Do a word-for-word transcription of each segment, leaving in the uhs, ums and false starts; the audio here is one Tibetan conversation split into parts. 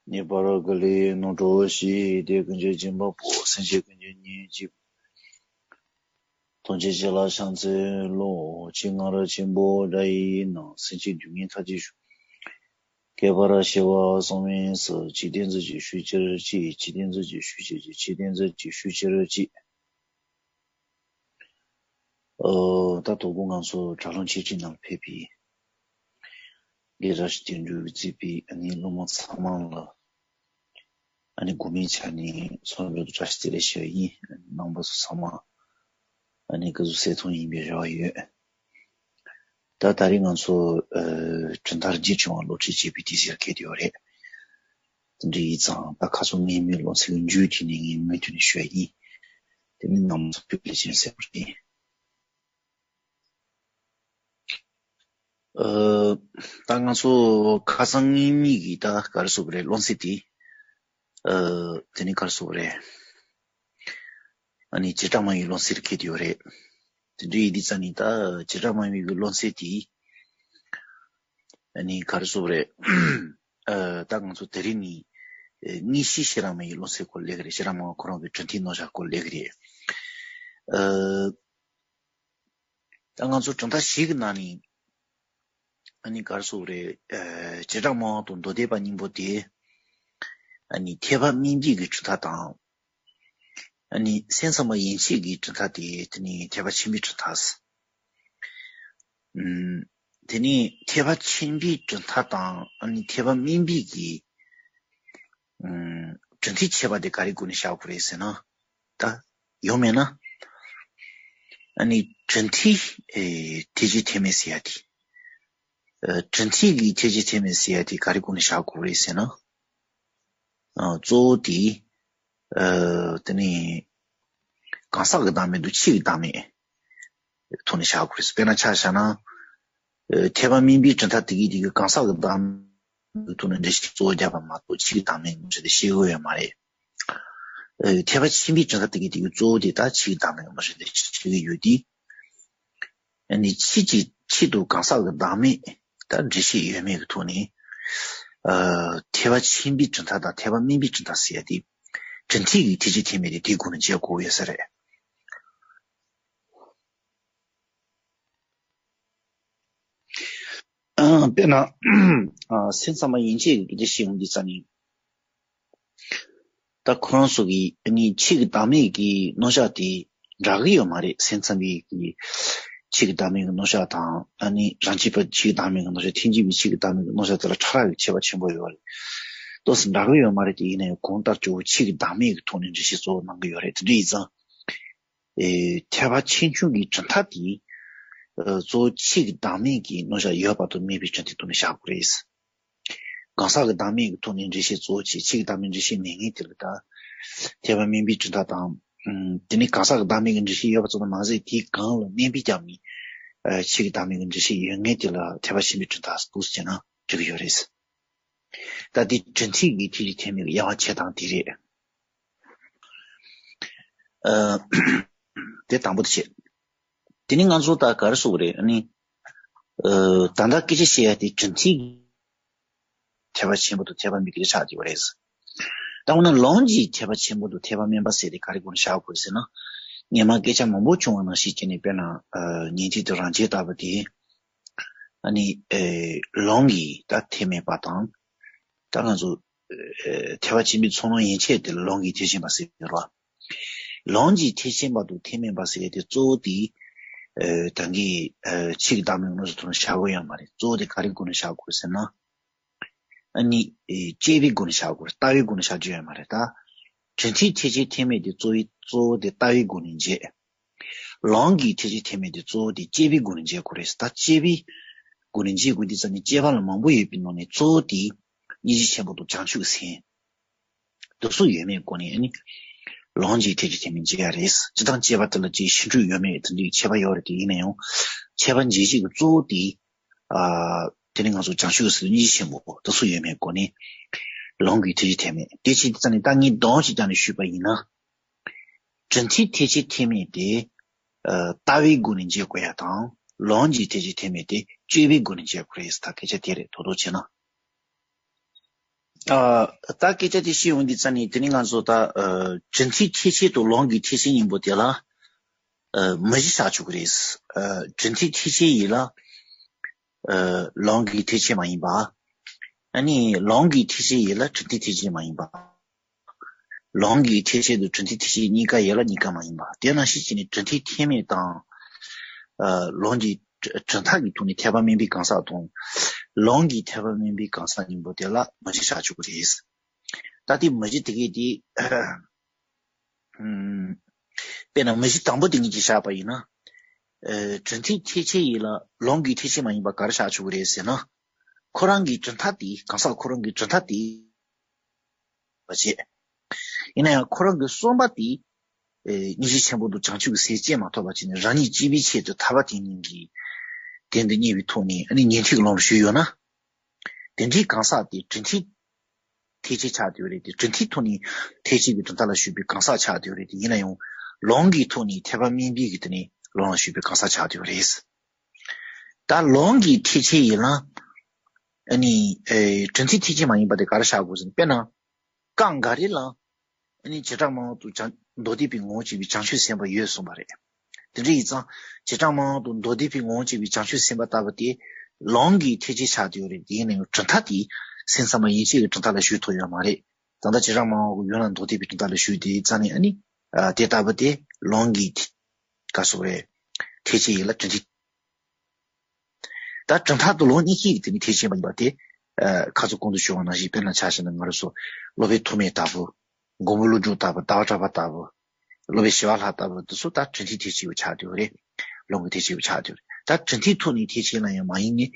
ངེས་པར་འགག་ལས་ནོར་འཁྲུལ་ཞི། དེ་ཀུན་གྱི་སྦྱིན་པ་པོ། སེམས་ཅན་ཀུན་གྱི་སྙིང་རྗེ། ཐམས་ཅད་ཅི་ལ་ཕྱག་འཚལ་ལོ། ཅེས་སྔར་ཆེན་པོ་སྒྲ་ཡིས་ནི། སེམས་ཅན་སྡུག་བསྔལ་མཐའ་ཡས་ཞི། བསྐལ་པར་ཞི་བ་གསུངས་པས་སུ། ཅི་སྟེ་མཛོད་ཅིག་ཤོད་ཅིར་བྱེད། ཅི་སྟེ་མཛོད་ཅིག་ཤོད་ཅིག་བྱེད། ཅི་སྟེ་མཛོད་ཅིག་ཤོད་ཅིར་བྱེད། ཨོ། ད་དོ་དགོང་ང་ཚོ་དྲ་ལམ་ཆེ་འབྲིང་ནང་ཕེབས་པའི་དགེ་བཀྲ་ཤིས་དོན་གྲུབ་གཙོས་པའི་ཨ་ནི་སློབ་མ་ཚང་མ་ལ་ཨ་ནི་དགོང་མོའི་ཆ་ནས་ཚང་མ་ལ་བཀྲ་ཤིས་བདེ་ལེགས་ཞུ་ཡ་ཡིན། རྣམ་པ་ཚོ་ཚང་མ་ཨ་ནི་སྐུ་གཟུགས་གསལ་ཐང་ཡིན་པའི་རེ་བ་ཡོད། ད་ད་རེས་ང་ཚོ་ཨ་གྲུབ་མཐའ་རིན་ཆེན་ཕྲེང་བ་སློབ་ཁྲིད་བྱེད་པའི་དུས་ཚོད་འཁེལ་བསྡད་ཡོད་རེད། དེ་འདྲ་ཡིན་ཙང་ད་ཁ་སང་སྔོན་མའི་སློབ་ཚན་གྱི་མཇུག་དེ་ནས་ངས་མུ་མཐུད་ནས་ཞུ་ཡ་ཡིན། དེ་ནི་རྣམ་པ་ཚོ་ཕེབས་ལེགས་ཅན་གསལ་པོ་རེད། ཨ་ད་ང་ཚོ་ཁ་སང་སྔོན་མའི་གི་ད་ག་རེ་ཟེར་དགོས་རེད། སློབ་ཚན་དེ་ཨ་དེ་ནི་ག་རེ་ཟེར་དགོས་རེད། ཨ་ནི་བྱེ་བྲག་སྨྲ་བའི་སློབ་ཚན་འཁེལ་བསྡད་ཡོད་རེད། དེ་འདྲ་ཡིན་དུས་ཙང་ནི་ད་བྱེ་བྲག་སྨྲ་བའི་གི་སློབ་ཚན་དེ་ཨ་ནི་ག་རེ་ཟེར་དགོས་རེད། ཨ་ད་ང་ཚོ་དེ་རིང་ནི་ཨ་དངོས་གཞི་ཤེས་རབ་སྨྲ་བའི་སློབ་ཚན་སྐོར་སླེབས་ཀྱི་རེད། ཤེས་རབ་སྨྲ་བ་ཁོ་རང་གི་གྲུབ་མཐའི་རྣམ་གཞག་སྐོར་སླེབས་ཀྱི་རེད། ཨ་ད་ང་ཚོ་གྲུབ་མཐའ་བཞི་གི་ནང་ནས་ཨ་ནི་ག་རེ་ཟེར་དགོས་རེད། ཨ་བྱེ་བྲག་སྨྲ་བ་དང་མདོ་སྡེ་པ་གཉིས་པོ་དེ་ཨ་ནི་ཐེག་པ་དམན་པའི་གི་གྲུབ་མཐའ་དང་། ཨ་ནི་སེམས་ཙམ་པ་ཡན་ཆད་ཀྱི་གྲུབ་མཐའ་དེ་དེ་ནི་ཐེག་པ་ཆེན་པོའི་གྲུབ་མཐའ། ཨུམ། དེ་ནི་ཐེག་པ་ཆེན་པོའི་གྲུབ་མཐའ་དང་ཨ་ནི་ཐེག་པ་དམན་པའི་གི་ཨུམ། གྲུབ་མཐའི་ཁྱད་པར་དེ་ག་རེ་སྒོ་ནས་བཞག་དགོས་རེད་ཟེར་ན། ད་ཡོང་མེད་ན། ཨ་ནི་གྲུབ་མཐའི་ཨེ་ཐེག་ཆེན་ཐེག་དམན་ཟེར་ཡ་དེ། ཨ་གྲུབ་མཐའི་གི་ཐེག་ཆེན་ཐེག་དམན་ཟེར་ཡ་དེ་ག་རེ་སྒོ་ནས་བཞག་དགོས་རེད་ཟེར་ན། ཨ་གཙོ་བོ་དེ་ཨ་དེ་ནི་གང་ཟག་གི་བདག་མེད་དང་ཆོས་ཀྱི་བདག་མེད་ཐོག་ནས་བཞག་དགོས་རེད། དཔེར་ན་ཆ་བཞག་ན། ཨ་ཐེག་པ་དམན་པའི་གྲུབ་མཐའ་དེ་གའི་དེ་གའི་གང་ཟག་གི་བདག་མེད་ཀྱི་ཐོག་ནས་འགྲེལ་བཤད་གཙོ་བོ་བརྒྱབ་པ་མ་གཏོགས་ཆོས་ཀྱི་བདག་མེད་ཀྱི་འགྲེལ་བཤད་དེ་བཤད་ཀྱི་ཡོད་མ་རེད། ཨ་ཐེག་པ་ཆེན་པོའི་གྲུབ་མཐའ་དེ་གའི་དེ་གའི་གཙོ་བོ་དེ་ད་ཆོས་ཀྱི་བདག་མེད་ཀྱི་འགྲེལ་བཤད་དེ་བཤད་ཀྱི་ཡོད་དེ། ཨ་ནི་ཆོས་ཀྱི་ཆེད་དུ་གང་ཟག་གི་བདག་མེད་ད་འགྲེལ་བཤད་ཡོད་མེད་ཀྱི་ཐོག་ནས། ཨ་ཐེག་པ་ཆེན་པོའི་གྲུབ་མཐའ་དང་ཐེག་པ་དམན་པའི་གྲུབ་མཐའ་ཟེར་ཡ་དེ། གྲུབ་མཐའི་གི་ཐེག་ཆེན་ཐེག་དམན་དེ་དེའི་སྒོ་ནས་འབྱེད་དགོས་ཡོད་ས་རེད། ཨ་དཔེར་ན་ཨ་སེམས་ཙམ་པ་ཡན་ཆད་ཀྱི་དེ་བཤད་ཡོང་དུས་ཙ་ནི། ད་ཁོ་རང་ཚོ་གི་ཨ་ནི་ཆོས་ཀྱི་བདག་མེད་ཀྱི་རྣམ་གཞག་དེ་འདྲ་གི་ཡོད་མ་རེད། སེམས་ཙམ་པའི་གི་ཆོས་ཀྱི་བདག་མེད་ཀྱི་རྣམ་གཞག་དང་ཨ་ནི་རང་རྒྱུད་པ་ཆོས་ཀྱི་བདག་མེད་ཀྱི་རྣམ་གཞག་ཐེག་ཆེན་པའི་ཆོས་ཀྱི་བདག་མེད་ཀྱི་རྣམ་གཞག་དེ་ལ་ཕྲ་རགས་ཀྱི་ཁྱད་པར་ཆེན་པོ་ཡོད་རེད། ཏོག་ཙམ་འདྲ་གི་ཡོད་མ་རེད། དེ་ཡིན་ན་ཡང་གང་ལྟར་གཙོ་བོ་ཆོས་ཀྱི་བདག་མེད་ཀྱི་ཐོག་ནས་འགྲེལ་བཤད་གཙོ་བོ་གནང་གི་ཡོད་རེད། དེ་འདྲ་ཡིན་ཙང་། ཨེ་ཐེག་པ་ཆེ་ཆུང་གི་གྲུབ་མཐའ་དེ་ཨ་གཙོ་བོ་ཆོས་ཀྱི་བདག་མེད་ཀྱི་རྣམ་གཞག་ཡོད་པ་དང་མེད་པའི་གྲུབ་མཐའི་ཐོག་ནས་བཞག་དགོས་རེད། གང་ཟག་གི་བདག་མེད་ཀྱི་ཐོག་ནས་འགྲེལ་བཤད་གཙོ་བོ་བྱས། ཆོས་ཀྱི་བདག་མེད་འགྲེལ་བཤད་མེད་མཁན་དེ་ལ་ད་ཐེག་པ་དམན་པའི་གྲུབ་མཐའ་དང་། ཨུམ། དེ་ནས་གང་ཟག་གི་བདག་མེད་ཀྱི་འགྲེལ་བཤད་ཡོད་པ་ཙམ་དུ་མ་ཟད་དེའི་སྒང་ལ་དམན་པའི་རྐྱང་མིན་ཨ་ཆོས་ཀྱི་བདག་མེད་ཀྱི་འགྲེལ་བཤད་ཡོད་མཁན་དེ་ལ་ཐེག་པ་ཆེན་པོའི་གྲུབ་མཐའ་འདུག་ཟེར་ན་འགྲིག་གི་ཡོད་རེད། ད་དེ་གྲུབ་མཐའི་གི་ཐེག་ཆེན་ཐེག་དམན་གྱི་དབྱེ་བ་ཕྱེ་སྟངས་དེ་རེད། ཨ་དེ་དང་པོ་དེ་བྱས། དེ་ནི་ང་ཚོ་ད་ག་རེ་ཟེར་དགོས་རེད། ཨ་ནི་ཨ་ད་ལྟ་སྐད་ཆ་བཤད་ཡ་དེ་གྲུབ་མཐའི་ཐེག་པ་ཆེན་པོ་དང་ཐེག་པ་དམན་གྱི་ཆགས་ཀྱི་ཡོད་རེད། ད་འོ་ན་ལམ་གྱི་ཐེག་པ་ཆེན་པོ་དང་ཐེག་པ་དམན་པ་ཟེར་དེ་ག་རེ་སྒོ་ནས་བཞག་དགོས་ཟེར་ན། སྔོན་མ་སྐད་ཆ་མང་པོ་བྱུང་བ་ནང་བཞིན་བྱས་ནས། དཔེར་ན་ཨ་ཉན་ཐོས་དང་རང་རྒྱལ་ལྟ་བུ་དེ། ཨ་ནི་ཨེ་ལམ་གྱི་ད་ཐེག་དམན་པ་དང་། ད་ང་ཚོ་ཨེ་ཐེག་པ་ཆེན་པོའི་ཚོགས་ལམ་ཡན་ཆད་དེ་ལ་ལམ་གྱི་ཐེག་ཆེན་པ་ཟེར་གྱི་ཡོད་རེད་བ། ལམ་གྱི་ཐེག་ཆེན་པ་དང་ཐེག་དམན་པ་ཟེར་ཡ་དེ་གཙོ་བོ་དེ་ཨེ་ད་གིན་ཨེ་ཆོས་ཀྱི་བདག་མེད་ཀྱི་རྣམ་གཞག་ཐོག་ནས་བཞག་དགོས་ཡོད་མ་རེད། གཙོ་བོ་དེ་ག་རེ་སྒོ་ནས་བཞག་དགོས་ཟེར་ན། ཨ་ནི་ཨེ་དཔྱད་པའི་སྒོ་ནས་བཞག་དགོས་རེད། ལྟ་བའི་སྒོ་ནས་བཞག་རྒྱུ་ཡོད་མ་རེད་ད། གྲུབ་མཐའི་ཐེག་ཆེན་ཐེག་དམན་དེ་གཙོ་བོའི་གཙོ་བོ་དེ་ལྟ་བའི་སྒོ་ནས་འབྱེད། ལམ་གྱི་ཐེག་ཆེན་ཐེག་དམན་དེ་གཙོ་བོ་དེ་དཔྱད་པའི་སྒོ་ནས་འབྱེད་དགོས་རེད། ད་དཔྱད་པའི་སྒོ་ནས་འབྱེད་དགོས་དུས་ཙ་ནི་དཔྱད་པ་ལ་མང་པོ་ཡོད་པའི་ནང་ནས་གཙོ་བོ་དེ་སྙིང་རྗེ་ཆེན་པོ་དང་བྱང་ཆུབ་སེམས། དེ་ཚོ་ཡོད་མེད་སྒོ་ནས་ཨ་ནི་ལམ་གྱི་ཐེག་ཆེན་ཐེག་དམན་འབྱེད་ཡ་རེད། སྤྱིར་བཏང་དཔྱད་པ་དེ་ལ་ཅིག་ཕྱིན་དྲུག་ཡོད་མེད་དེ་འདྲའི་ཁྱད་པར་ཡོད་རེད། དེ་ཡིན་ན་ཡང་ཁྱད་པར་འབྱེད་བྱེད་ཀྱི་གཙོ་བོ་དེ་ཨ་དེ་ནི་ང་ཚོ་བྱང་ཆུབ་སེམས་སྙིང་རྗེ་ཆེན་པོ་དེ་ཚོ་ཡོད་མེད་སྒོ་ནས་ལམ་གྱི་ཐེག་ཆེན་ཐེག་དམན། དེ་བྱས་དུས་ཙ་ནི་ད་ངས་དོན་ཞིག་ཀྱང་ནས་ཞུས་པ་ཡིན་ན། གྲུབ་མཐའི་ཐེག་ཆེན་ཐེག་དམན་དེ་ཨ་ལྟ་བའི་སྒོ་ནས་འབྱེད་དགོས་ཡ་དང་། ལམ་གྱི་ཐེག་ཆེན་ཐེག་དམན་དེ་དཔྱད་པའི་སྒོ་ནས་འབྱེད་དགོས་རེད། ད་སྐད་ཆ་དེ་རེད། དོ་དོ་བྱས་ན། ཨ། ད་སྐད་ཆ་དེ་བཤད་ཡོང་དུས་ཙ་ནས་དེ་ནི་ང་ཚོ་ད་ཨ་གྲུབ་མཐའི་ཐེག་ཆེན་དང་ལུང་གི་ཐེག་ཆེན་གཉིས་པོ་དེ་ལ་ཨ་མ་གཞི་བཞག་ཆོག་གི་རེད། ཨ་གྲུབ་མཐའི་ཐེག་ཆེན་ཡིན་ལ་ཨ་ལུང་གི་ཐེག་ཆེན་མ་ཡིན་པ། ཨ་ནི་ལུང་གི་ཐེག་ཆེན་ཡིན་ལ་གྲུབ་མཐའི་ཐེག་ཆེན་མ་ཡིན་པ། ལུང་གི་ཐེག་ཆེན་དང་གྲུབ་མཐའི་ཐེག་ཆེན་གཉིས་ཀ་ཡིན་ལ་གཉིས་ཀ་མ་ཡིན་པ། དེ་ནང་བཞིན་བྱས་ནས་གྲུབ་མཐའི་ཐེག་དམན་དང་། ཨ་ལུང་གི་གྲུབ་མཐའ་གི་ཐོག་ནས་ཐེག་པ་དམན་པའི་གང་ཟག་དང་། ལུང་གི་ཐེག་པ་དམན་པའི་གང་ཟག་གཉིས་པོ་དེ་ལ་མ་གཞི་བཞག་ཆོག་གི་རེད། ད་ལྟའི་མ་གཞི་དེ་གས་དེ། ཨམ། དཔེར་ན་མ་གཞི་དང་པོ་དེ་ངེད་ཀྱིས་བཞག་པ་ཡིན་ན། ཨ་གྲུབ་མཐའི་ཐེག་ཆེན་ཡིན་ལ་ལུང་གི་ཐེག་ཆེན་མ་ཡིན་པ་ག་རེ་བཞག་ཆོག་གི་རེད་ཟེར་ན། ཁོ་རང་གི་གྲུབ་མཐའ་དེ་གང་ཟག་ཁོ་རང་གི་གྲུབ་མཐའ་དེ་བ་བྱེད། ཡིན་ན་ཡང་ཁོ་རང་གི་བསམ་པ་དེ་ཨེ་སྙིང་རྗེ་ཆེན་པོ་དང་བྱང་ཆུབ་ཀྱི་སེམས་སྐྱེ་མ་ཐུབ་པ་བྱས་ནས་རང་ཉིད་གཅེས་པའི་ཆེད་དུ་ཐར་པ་དེ་ཉིད་ཀྱི་དོན་དུ་གཉེར་བའི་ཐོག་ནས་ཨ་ནི་ཉན་ཐོས་ཀྱི་ལམ་ཞུས་ཡོད་ན། དེ་འདྲའི་གང་ཟག་དེ་གྲུབ་མཐའི་ཐེག་ཆེན་ཆགས་བསྡད་ཡོད་རེད་དེ། གྲུབ་མཐའི་ཐོག་ནས་ཐེག་ཆེན་གྱི་གྲུབ་མཐའ་ལ་ཞུགས་པའི་གང་ཟག་ཆགས་བསྡད་ཡོད་རེད་དེ། ཡིན་ན་ཡང་ལུང་གི་ཐོག་ནས་ཐེག་པ་དམན་པའི་གི་དེ་ནས་ལམ་ལ་ཞུགས་པའི་གང་ཟག་ཆགས་བསྡད་ཡོད་རེད། ད་ལུང་གི་ཐེག་ཆེན་ཡིན་ལ་ཨ་ནི་ཨེ་གྲུབ་མཐའི་ཐེག་ཆེན་མ་ཡིན་པ་དེ་ག་རེ་བཞག་དགོས་ཟེར་ན། དཔེར་ན་སྐབས་འགའ་རེ་ལ་ཨ་ནི་བྱེ་བྲག་སྨྲ་བ་དང་བྱང་མདོ་སྡེ་པའི་ངོ་བོ་གཅིག་པའི་བྱང་ཆུབ་སེམས་དཔའ་ཡོད་གསུངས་པ་རེད། དེ་འདྲ་ཡིན་ཙང་བྱེ་བྲག་སྨྲ་བ་དང་མདོ་སྡེ་པའི་ངོ་བོ་གཅིག་པའི་བྱང་ཆུབ་སེམས་དཔའ་ལྟ་བུ་དེ་ལུང་གི་ཐེག་ཆེན་ཆགས་བསྡད་ཡོད་རེད། དེ་ཡིན་ན་ཡང་གྲུབ་མཐའ་དེ་སེམས་ཙམ་པ་ཡན་ཆད་ཀྱི་གྲུབ་མཐའ་ལ་ཞུགས་ཐུབ་ཡོད་མ་རེད། ད་ལྟ་བྱེ་བྲག་སྨྲ་བ་གི་ཡུལ་ལ་མདོ་སྡེ་པའི་གྲུབ་མཐའ་ལ་ཞུགས་དེ་ཙང་ནས་ཨ་ནི་ཨ་དེ་ལྟ་བུ་དེ་ལུང་གི་ག་སོགས་རེད། ཐེག་ཆེན་ཡིན་ལ་གྲུབ་མཐའི། ད་གྲུབ་མཐའ་དང་ལུང་གཉིས་ཀྱི་དེ་ནི་ཐེག་ཆེན་པ་ཡིན་པ་དེ་ཨ་ཁ་ཚོ་གོང་དུ་ཞུས་པ་ནང་བཞིན། དཔེར་ན་ཆ་བཞག་ན་ང་རང་ཚོ་སློབ་དཔོན་ཐོགས་མེད་ལྟ་བུ། མགོན་པོ་ཀླུ་སྒྲུབ་ལྟ་བུ། ཟླ་བ་གྲགས་པ་ལྟ་བུ། སློབ་དཔོན་ཞི་བ་ལྷ་ལྟ་བུ་དེ་ཚོ་ད་གྲུབ་མཐའི་ཐེག་ཆེན་པ་ཆགས་བསྡད་ཡོད་རེད། ལུང་གི་ཐེག་ཆེན་པ་ཆགས་བསྡད་ཡོད་རེད། ད་གྲུབ་མཐའི་ཐོག་ནས་ཐེག་ཆེན་ལ་ཡང་མ་ཡིན་ནི།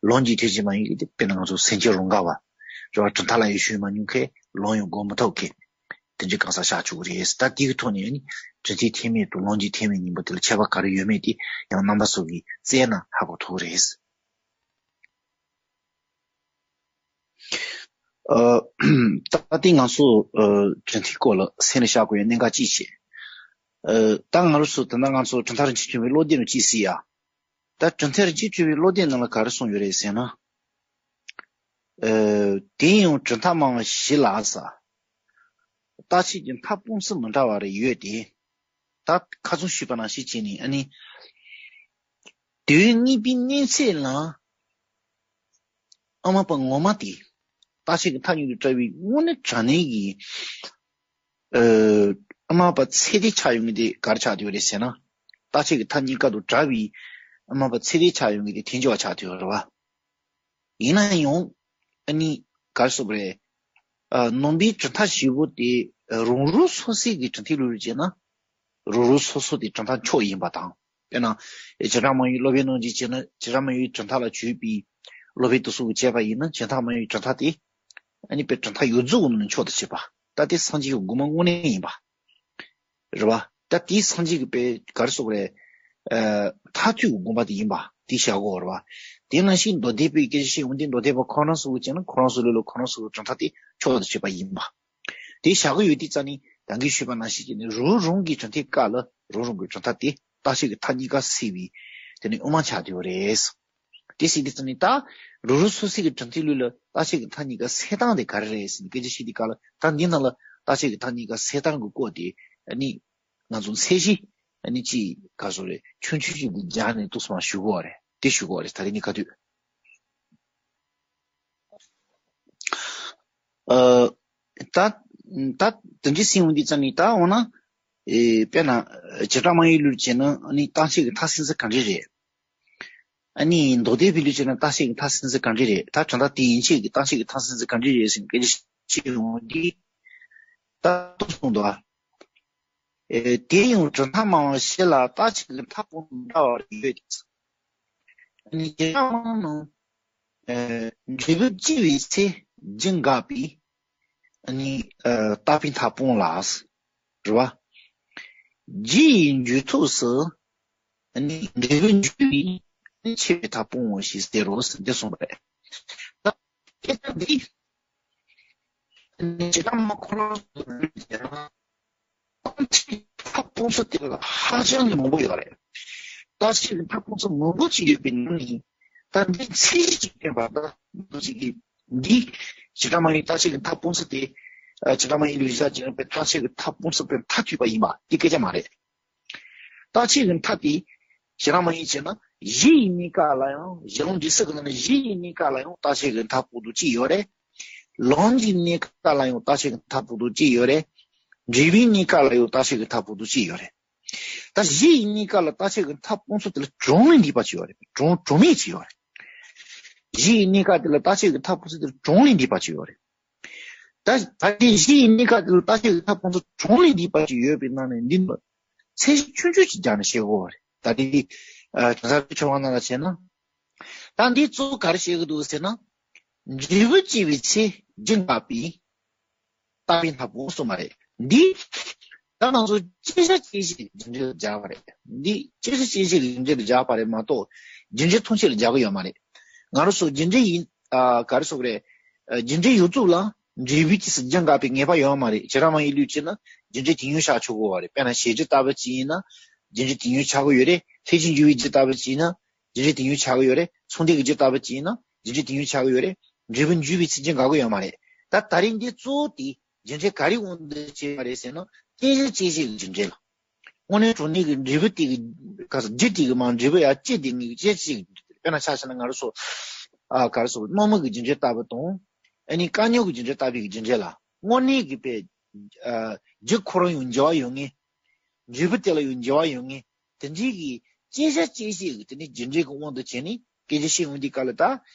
ལུང་གི་ཐེག་ཆེན་མ་ཡིན་གྱི་དེ་དཔེར་ན་ང་ཚོ་སེམས་ཅན་རང་ག་བ་རེད་བ། གྲུབ་མཐའ་ལ་ཡང་ཞུགས་མ་མྱོང་མཁན། ལུང་ཡང་གོ་མི་ཐུབ་མཁན། དེ་འདྲའི་གང་ཟག་བཞག་ཆོག་གི་རེད། ད་དེ་གི་ཐོག་ནས་ནི་གྲུབ་མཐའི་ཐེག་དམན་དང་ལུང་གི་ཐེག་དམན་གཉིས་པོ་དེ་ལ་ཁྱད་པར་ག་རེ་ཡོད་མེད་དེ་ཡང་རྣམ་པ་ཚོ་གིས་བཙལ་ན་ཧ་གོ་ཐུབ་ཀྱི་རེད། ཨ། ད་ལྟ་ང་ཚོ་ཨ་གྲུབ་མཐའི་སྐོར་ལ་སེམས་ལ་བཞག་དགོས་ཡ་གནད་འགག་གཅིག་བྱས། ཨ། ད་ང་རང་ཚོ་ད་ལྟ་ང་ཚོ་གྲུབ་མཐའ་རིན་ཆེན་ཕྲེང་བའི་བློ་དེབ་ནང་གཅིག་གཟིགས་ཡ། ད་གྲུབ་མཐའ་རིན་ཆེན་ཕྲེང་བའི་བློ་དེབ་ནང་ལ་ག་རེ་གསུངས་ཡོད་རེད་ཟེར་ན། ཨ། དེ་ཡང་གྲུབ་མཐའ་སྨྲ་བ་བཞི་ལ་ཟེར། རྟག་ཆད་ཀྱི་མཐའ་སྤུངས་ཚུལ་མི་འདྲ་བ་རེ་ཡོད་དེ། ད་ཁ་སང་ཞུས་པ་ནང་བཞིན་བྱས་ནས་ཨ་ནི། དུས་ཡུན་གཉིས་པའི་གནས་ཚད་ལ་དབུ་མ་པ་ངོ་མ་དེ་རྟག་ཆད་ཀྱི་མཐའ་གཉིས་ཀྱིས་བྲལ་བའི་དངོས་གནས་དྲང་གནས་ཀྱི་ཨ་དབུ་མ་པ་ཚད་ལྡན་ཆགས་ཡོང་གི་དེ་ག་རེ་ཆགས་བསྡད་ཡོད་རེད་ཟེར་ན། རྟག་ཆད་ཀྱི་མཐའ་གཉིས་ཀ་དང་བྲལ་བའི་དབུ་མ་པ་ཚད་ལྡན་ཆགས་ཡོང་གི་དེ་ཐལ་འགྱུར་བ་ཆགས་བསྡད་ཡོད་རེད་བ། ཡིན་ན་ཡང་ཨ་ནི་ག་རེ་ཟེར་དགོས་རེད། ཨ་ནང་པའི་གྲུབ་མཐའ་བཞི་པོ་དེ་རང་རང་སོ་སོའི་གི་གྲུབ་མཐའི་ལུགས་ལ་བྱས་ན། རང་རང་སོ་སོ་དེ་གྲུབ་མཐའ་མཆོག་ཡིན་པ་དང་། དཔེར་ན། བྱེ་བྲག་སྨྲ་བའི་སློབ་དཔོན་རྣམས་ཀྱིས་བྱས་ན། བྱེ་བྲག་སྨྲ་བའི་གྲུབ་མཐའ་ལ་ཆུད་པའི་སློབ་དཔོན་དེ་ཚོ་གིས་བྱས་པ་ཡིན་ན། བྱེ་བྲག་སྨྲ་བའི་གྲུབ་མཐའ་དེ་ཨ་ནི་དཔེ་གྲུབ་མཐའ་ཡོངས་རྫོགས་ཀྱི་ནང་ནས་མཆོག་ཏུ་གྱུར་པ། ད་དེ་སངས་རྒྱས་ཀྱི་དགོངས་པ་དངོས་གནས་ཡིན་པ་རེད་བ། ད་དེ་སངས་རྒྱས་ཀྱི་དཔེ་ག་རེ་ཟེར་དགོས་རེད། ཨ་མཐར་ཐུག་གི་དགོངས་པ་དེ་ཡིན་པ་དེ་བཞག་དགོས་རེད་བ། དེ་ནང་བཞིན་མདོ་སྡེ་པའི་སྐད་ཆ་བཤད་ཡོང་དུས། མདོ་སྡེ་པ་ཁོ་རང་ཚོ་གིས་བྱས་ན་ཁོ་རང་ཚོའི་ལུགས་ལ་ཁོ་རང་ཚོ་གི་གྲུབ་མཐའ་དེ་མཆོག་ཏུ་གྱུར་པ་ཡིན་པ། དེ་བཞག་གི་ཡོད་དུས་ཙང་ནི་ད་གིན་ཞུས་པ་ནང་བཞིན་བྱས་ནས་རང་རང་གི་གྲུབ་མཐའི་སྐབས་ལ་རང་རང་གི་གྲུབ་མཐའ་དེ་རྟག་ཆད་ཀྱི་མཐའ་གཉིས་ཀ་སེལ་བའི་དེ་ནི་དབུ་མ་ཆགས་བསྡད་ཡོད་རེད། དེ་ཟེར་དུས་ཙང་ནི་ད་རང་རང་སོ་སོའི་གི་གྲུབ་མཐའི་ལུགས་ལ་རྟག་ཆད་ཀྱི་མཐའ་གཉིས་ཀ་སེལ་སྟངས་དེ་ག་རེ་རེད་ཟེར་ནས་སྐད་ཆ་བཤད་དུས་སྐབས་ལ། ད་འདི་ནང་ལ་རྟག་ཆད་ཀྱི་མཐའ་གཉིས་ཀ་སེལ་སྟངས་ཀྱི་སྐོར་དེ་ཨ་ནི་ང་ཚོ་ཚད་གཞི་ཨ་ནི་ཅིག་ག་ཚོད་རེད། ཆུང་ཆུང་ཅིག་གི་སྦྱར་ནས་ཏོག་ཙམ་ཞུ་དགོས་པ་རེད། དེ་ཞུ་དགོས་པ་རེད། ད་རེས་ནི་ག་དུས། ཨ། ད་ད་དེ་འདྲ་ཟེར་ཡོང་དུས་ཙང་ནི་ད་འོ་ན། ཨེ་དཔེར་ན་བྱེ་བྲག་སྨྲ་བའི་ལུགས་བྱས་ན་ཨ་ནི་རྟག་ཆད་ཀྱི་མཐའ་སེལ་ས་ག་འདྲ་རེད། ཨ་ནི་མདོ་སྡེ་པའི་ལུགས་བྱས་ན་རྟག་ཆད་ཀྱི་མཐའ་སེལ་ས་ག་འདྲ་རེད། ད་གྲུབ་མཐའ་དེ་ཡན་ཆད་ཀྱི་རྟག་ཆད་ཀྱི་མཐའ་སེལ་ས་ག་འདྲ་རེད་ཟེར་ནས་སྐད་ཆ་བཤད་ཡོང་དུས། ད་ལྟོས་སོང་དོ། ཨེ་དེ་ཡང་གྲུབ་མཐའ་སྨྲ་བ་བཞི་ལ་རྟག་ཆད་ཀྱི་མཐའ་སྤུངས་མི་འདྲ་བ་ཡོད་དེ། ཨ་ནི་རྒྱལ་བ་དབང་ནང་། ཨེ་འབྲས་བུ་སྐྱེ་བའི་ཚེ་བྱིན་དགག་པའི་ཨ་ནི་ཨ་བརྟག་པའི་མཐའ་སྤོང་ལ། རེད་བ། རྗེ་ཡི་འཇུག་ཐོགས་སུ་ཨ་ནི་འབྲས་བུ་འཇུག་པའི་ཆེ་བའི་མཐའ་སྤོང་ངོ་ཞེས་ཟེར་རོ་ཟེར་ཏེ་གསུངས་པ་རེད། ད་སྐད་ཆ་འདི་ཨ་ནི་རྗེ་བླ་མ་ཁོ་རང་ཚོ་ལ་ལུས་ཟེར་ན། རྟག་ཆད་མཐའ་སྤུངས་ས་དེ་ལ་ཧ་ཅང་གི་མང་པོ་ཡོད་རེད། རྟག་ཆད་ཀྱི་མཐའ་སྤུངས་ས་མང་པོ་ཅིག་ཡོད་པའི་ནང་ནས། ད་འདི་ཚད་གཞི་ཅིག་བསྟན་པ། ད་འདི་ཅིག་གིས་འདི་ བྱེ་བྲག་སྨྲ་བའི་རྟག་ཆད་ཀྱི་མཐའ་སྤུངས་ཚུལ་དེ། ཨ། བྱེ་བྲག་སྨྲ་བའི་ལུགས་བཞག་ཅིང་པའི་རྟག་ཆད་ཀྱི་མཐའ་སྤུངས་ཚུལ་དེ་མཐའ་མཐུད་པ་ཡིན་པ་དེ་སྐད་ཆ་མ་རེད། རྟག་ཆད་ཀྱི་མཐའ་དེ་བྱེ་བྲག་སྨྲ་བའི་བྱས་ན། གཞི་ཡི་གནས་སྐབས་ལ་ཡང་། གཞི་ལམ་འབྲས་གསུམ་གྱི་ནང་ནས་གཞི་ཡི་གནས་སྐབས་ལ་ཡང་རྟག་ཆད་ཀྱི་མཐའ་སྤུངས་དུ་གཅིག་ཡོད་རེད། ལམ་གྱི་གནས་སྐབས་ལ་ཡང་རྟག་ཆད་ཀྱི་མཐའ་སྤུངས་དུ་གཅིག་ཡོད་རེད། འབྲས་བུའི་གནས་སྐབས་ལ་ཡང་རྟག་ཆད་ཀྱི་མཐའ་སྤུངས་དུ་གཅིག་ཡོད་རེད། ད་གཞི་ཡི་གནས་སྐབས་ལ་རྟག་ཆད་ཀྱི་མཐའ་སྤུངས་ཚུལ་དེ་ལ་གྲངས་ལས་འདས་པ་ཅིག་ཡོད་རེད། གྲངས་གྲངས་མེད་ཅིག་ཡོད་རེད། གཞི་ཡི་གནས་སྐབས་དེ་ལ་རྟག་ཆད་ཀྱི་མཐའ་སྤུངས་ཚུལ་དེ་ལ་གྲངས་ལས་འདས་པ་ཅིག་ཡོད་རེད། ད་ད་ལྟའི་གཞི་ཡི་གནས་སྐབས་དེ་ལ་རྟག་ཆད་ཀྱི་མཐའ་སྤུངས་ཚུལ་གྲངས་ལས་འདས་པ་ཅིག་ཡོད་པའི་ནང་ནས་འདི་ནི་ཚད་གཞི་ཆུང་ཆུང་ཅིག་སྦྱར་ནས་བཤད་དགོས་པ་རེད། ད་ལྟའི་ཨ་གྲྭ་ས་ཆོས་པ་ནང་ལ་བྱས་ན། ད་འདི་གཙོ་བོ་ག་རེ་བཤད་ཀྱི་འདུག་ཟེར་ན། འབྲས་བུ་སྐྱེ་བའི་ཚེ་རྒྱུ་འགགས་པའི་རྟག་པའི་མཐའ་སྤུངས་སོང་བ་རེད། འདི་ད་ང་ཚོ་བཅད་བྱ་སྐྱེད་བྱེད་ཀྱི་རྒྱུ་འབྲས་ལ་སྦྱར་བ་རེད། འདི་བཅད་བྱ་སྐྱེད་བྱེད་ཀྱི་རྒྱུ་འབྲས་ལ་སྦྱར་བ་རེད་མ་གཏོགས་རྒྱུ་འབྲས་མཐུན་ཕྱོགས་ལ་སྦྱར་གི་ཡོད་མ་རེད། ང་རང་ཚོ་རྒྱུ་འབྲས་ཡིན། ཨ་ག་རེ་ཟེར་དགོས་རེད། ཨ་རྒྱུ་འབྲས་ཡོད་ཚུལ་ལ་འབྲས་བུའི་དུས་སུ་རྒྱུ་འགགས་པའི་ངེས་པ་ཡོད་མ་རེད། བྱེ་བྲག་སྨྲ་བའི་ལུགས་བྱས་ན་རྒྱུ་འབྲས་དེ་ཉིད་ཆགས་ཆོག་གི་ཡོད་རེད། དཔེར་ན་བྱས་རྗེས་ལྟ་བུ་ཅིག་ཡིན་ན་རྒྱུ་འབྲས་དེ་ཉིད་ཆགས་ཀྱི་ཡོད་རེད། ལྷས་བྱིན་འཇུ་བའི་རྒྱུ་ལྟ་བུ་ཅིག་ཡིན་ན་རྒྱུ་འབྲས་དེ་ཉིད་ཆགས་ཀྱི་ཡོད་རེད། ཚོགས་འདུའི་རྒྱུ་ལྟ་བུ་ཅིག་ཡིན་ན་རྒྱུ་འབྲས་དེ་ཉིད་ཆགས་ཀྱི་ཡོད་རེད། འབྲས་བུ་འཇུ་བའི་ཚེ་རྒྱུ་འགག་གི་ཡོད་མ་རེད། ད་ད་རེས་འདི་གཙོ་བོ་དེ་རྒྱུ་འབྲས་ག་རེའི་དབང་དུ་བྱས་པ་རེད་ཟེར་ན། བཅད་བྱ་སྐྱེད་བྱེད་ཀྱི་རྒྱུ་འབྲས་ལ། དངོས་གནས་དྲང་གནས་ཀྱི་འབྲས་བུ་དེ་གི་ག་ས་རྒྱུ་དེ་གི་མ་འབྲས་བུ་ཡར་སྐྱེད་དེ་ངེས་ཀྱི་བཅད་བྱེད་ཀྱི་རྒྱུ་འབྲས། དཔེར་ན་ཆ་བཞག་ན་ང་རང་ཚོ་ཨ་ག་རེ་ཟེར་དགོས། སྣང་མུན་གྱི་རྒྱུ་འབྲས་ལྟ་བུ་དང་། ཨ་ནི་དཀའ་རྙོག་གི་རྒྱུ་འབྲས་ལྟ་བུའི་གི་རྒྱུ་འབྲས་ལ་དངོས་གནས་ཀྱི་དཔེ་ཨ་རྒྱུ་ཁོ་རང་ཡང་འབྲེལ་བ་ཡོད་ངེས། འབྲས་བུ་དེ་ལ་ཡང་འབྲེལ་བ་ཡོད་ངེས། དེ་འདྲའི་གི་བཅད་བྱ་སྐྱེད་བྱེད་ཀྱི་དེ་ནི་རྒྱུ་འབྲས་ཀྱི་དབང་དུ་བྱས་ནས་སྐད་ཆ་བཤད་འོང་དུས་སྐབས་ལ། ད་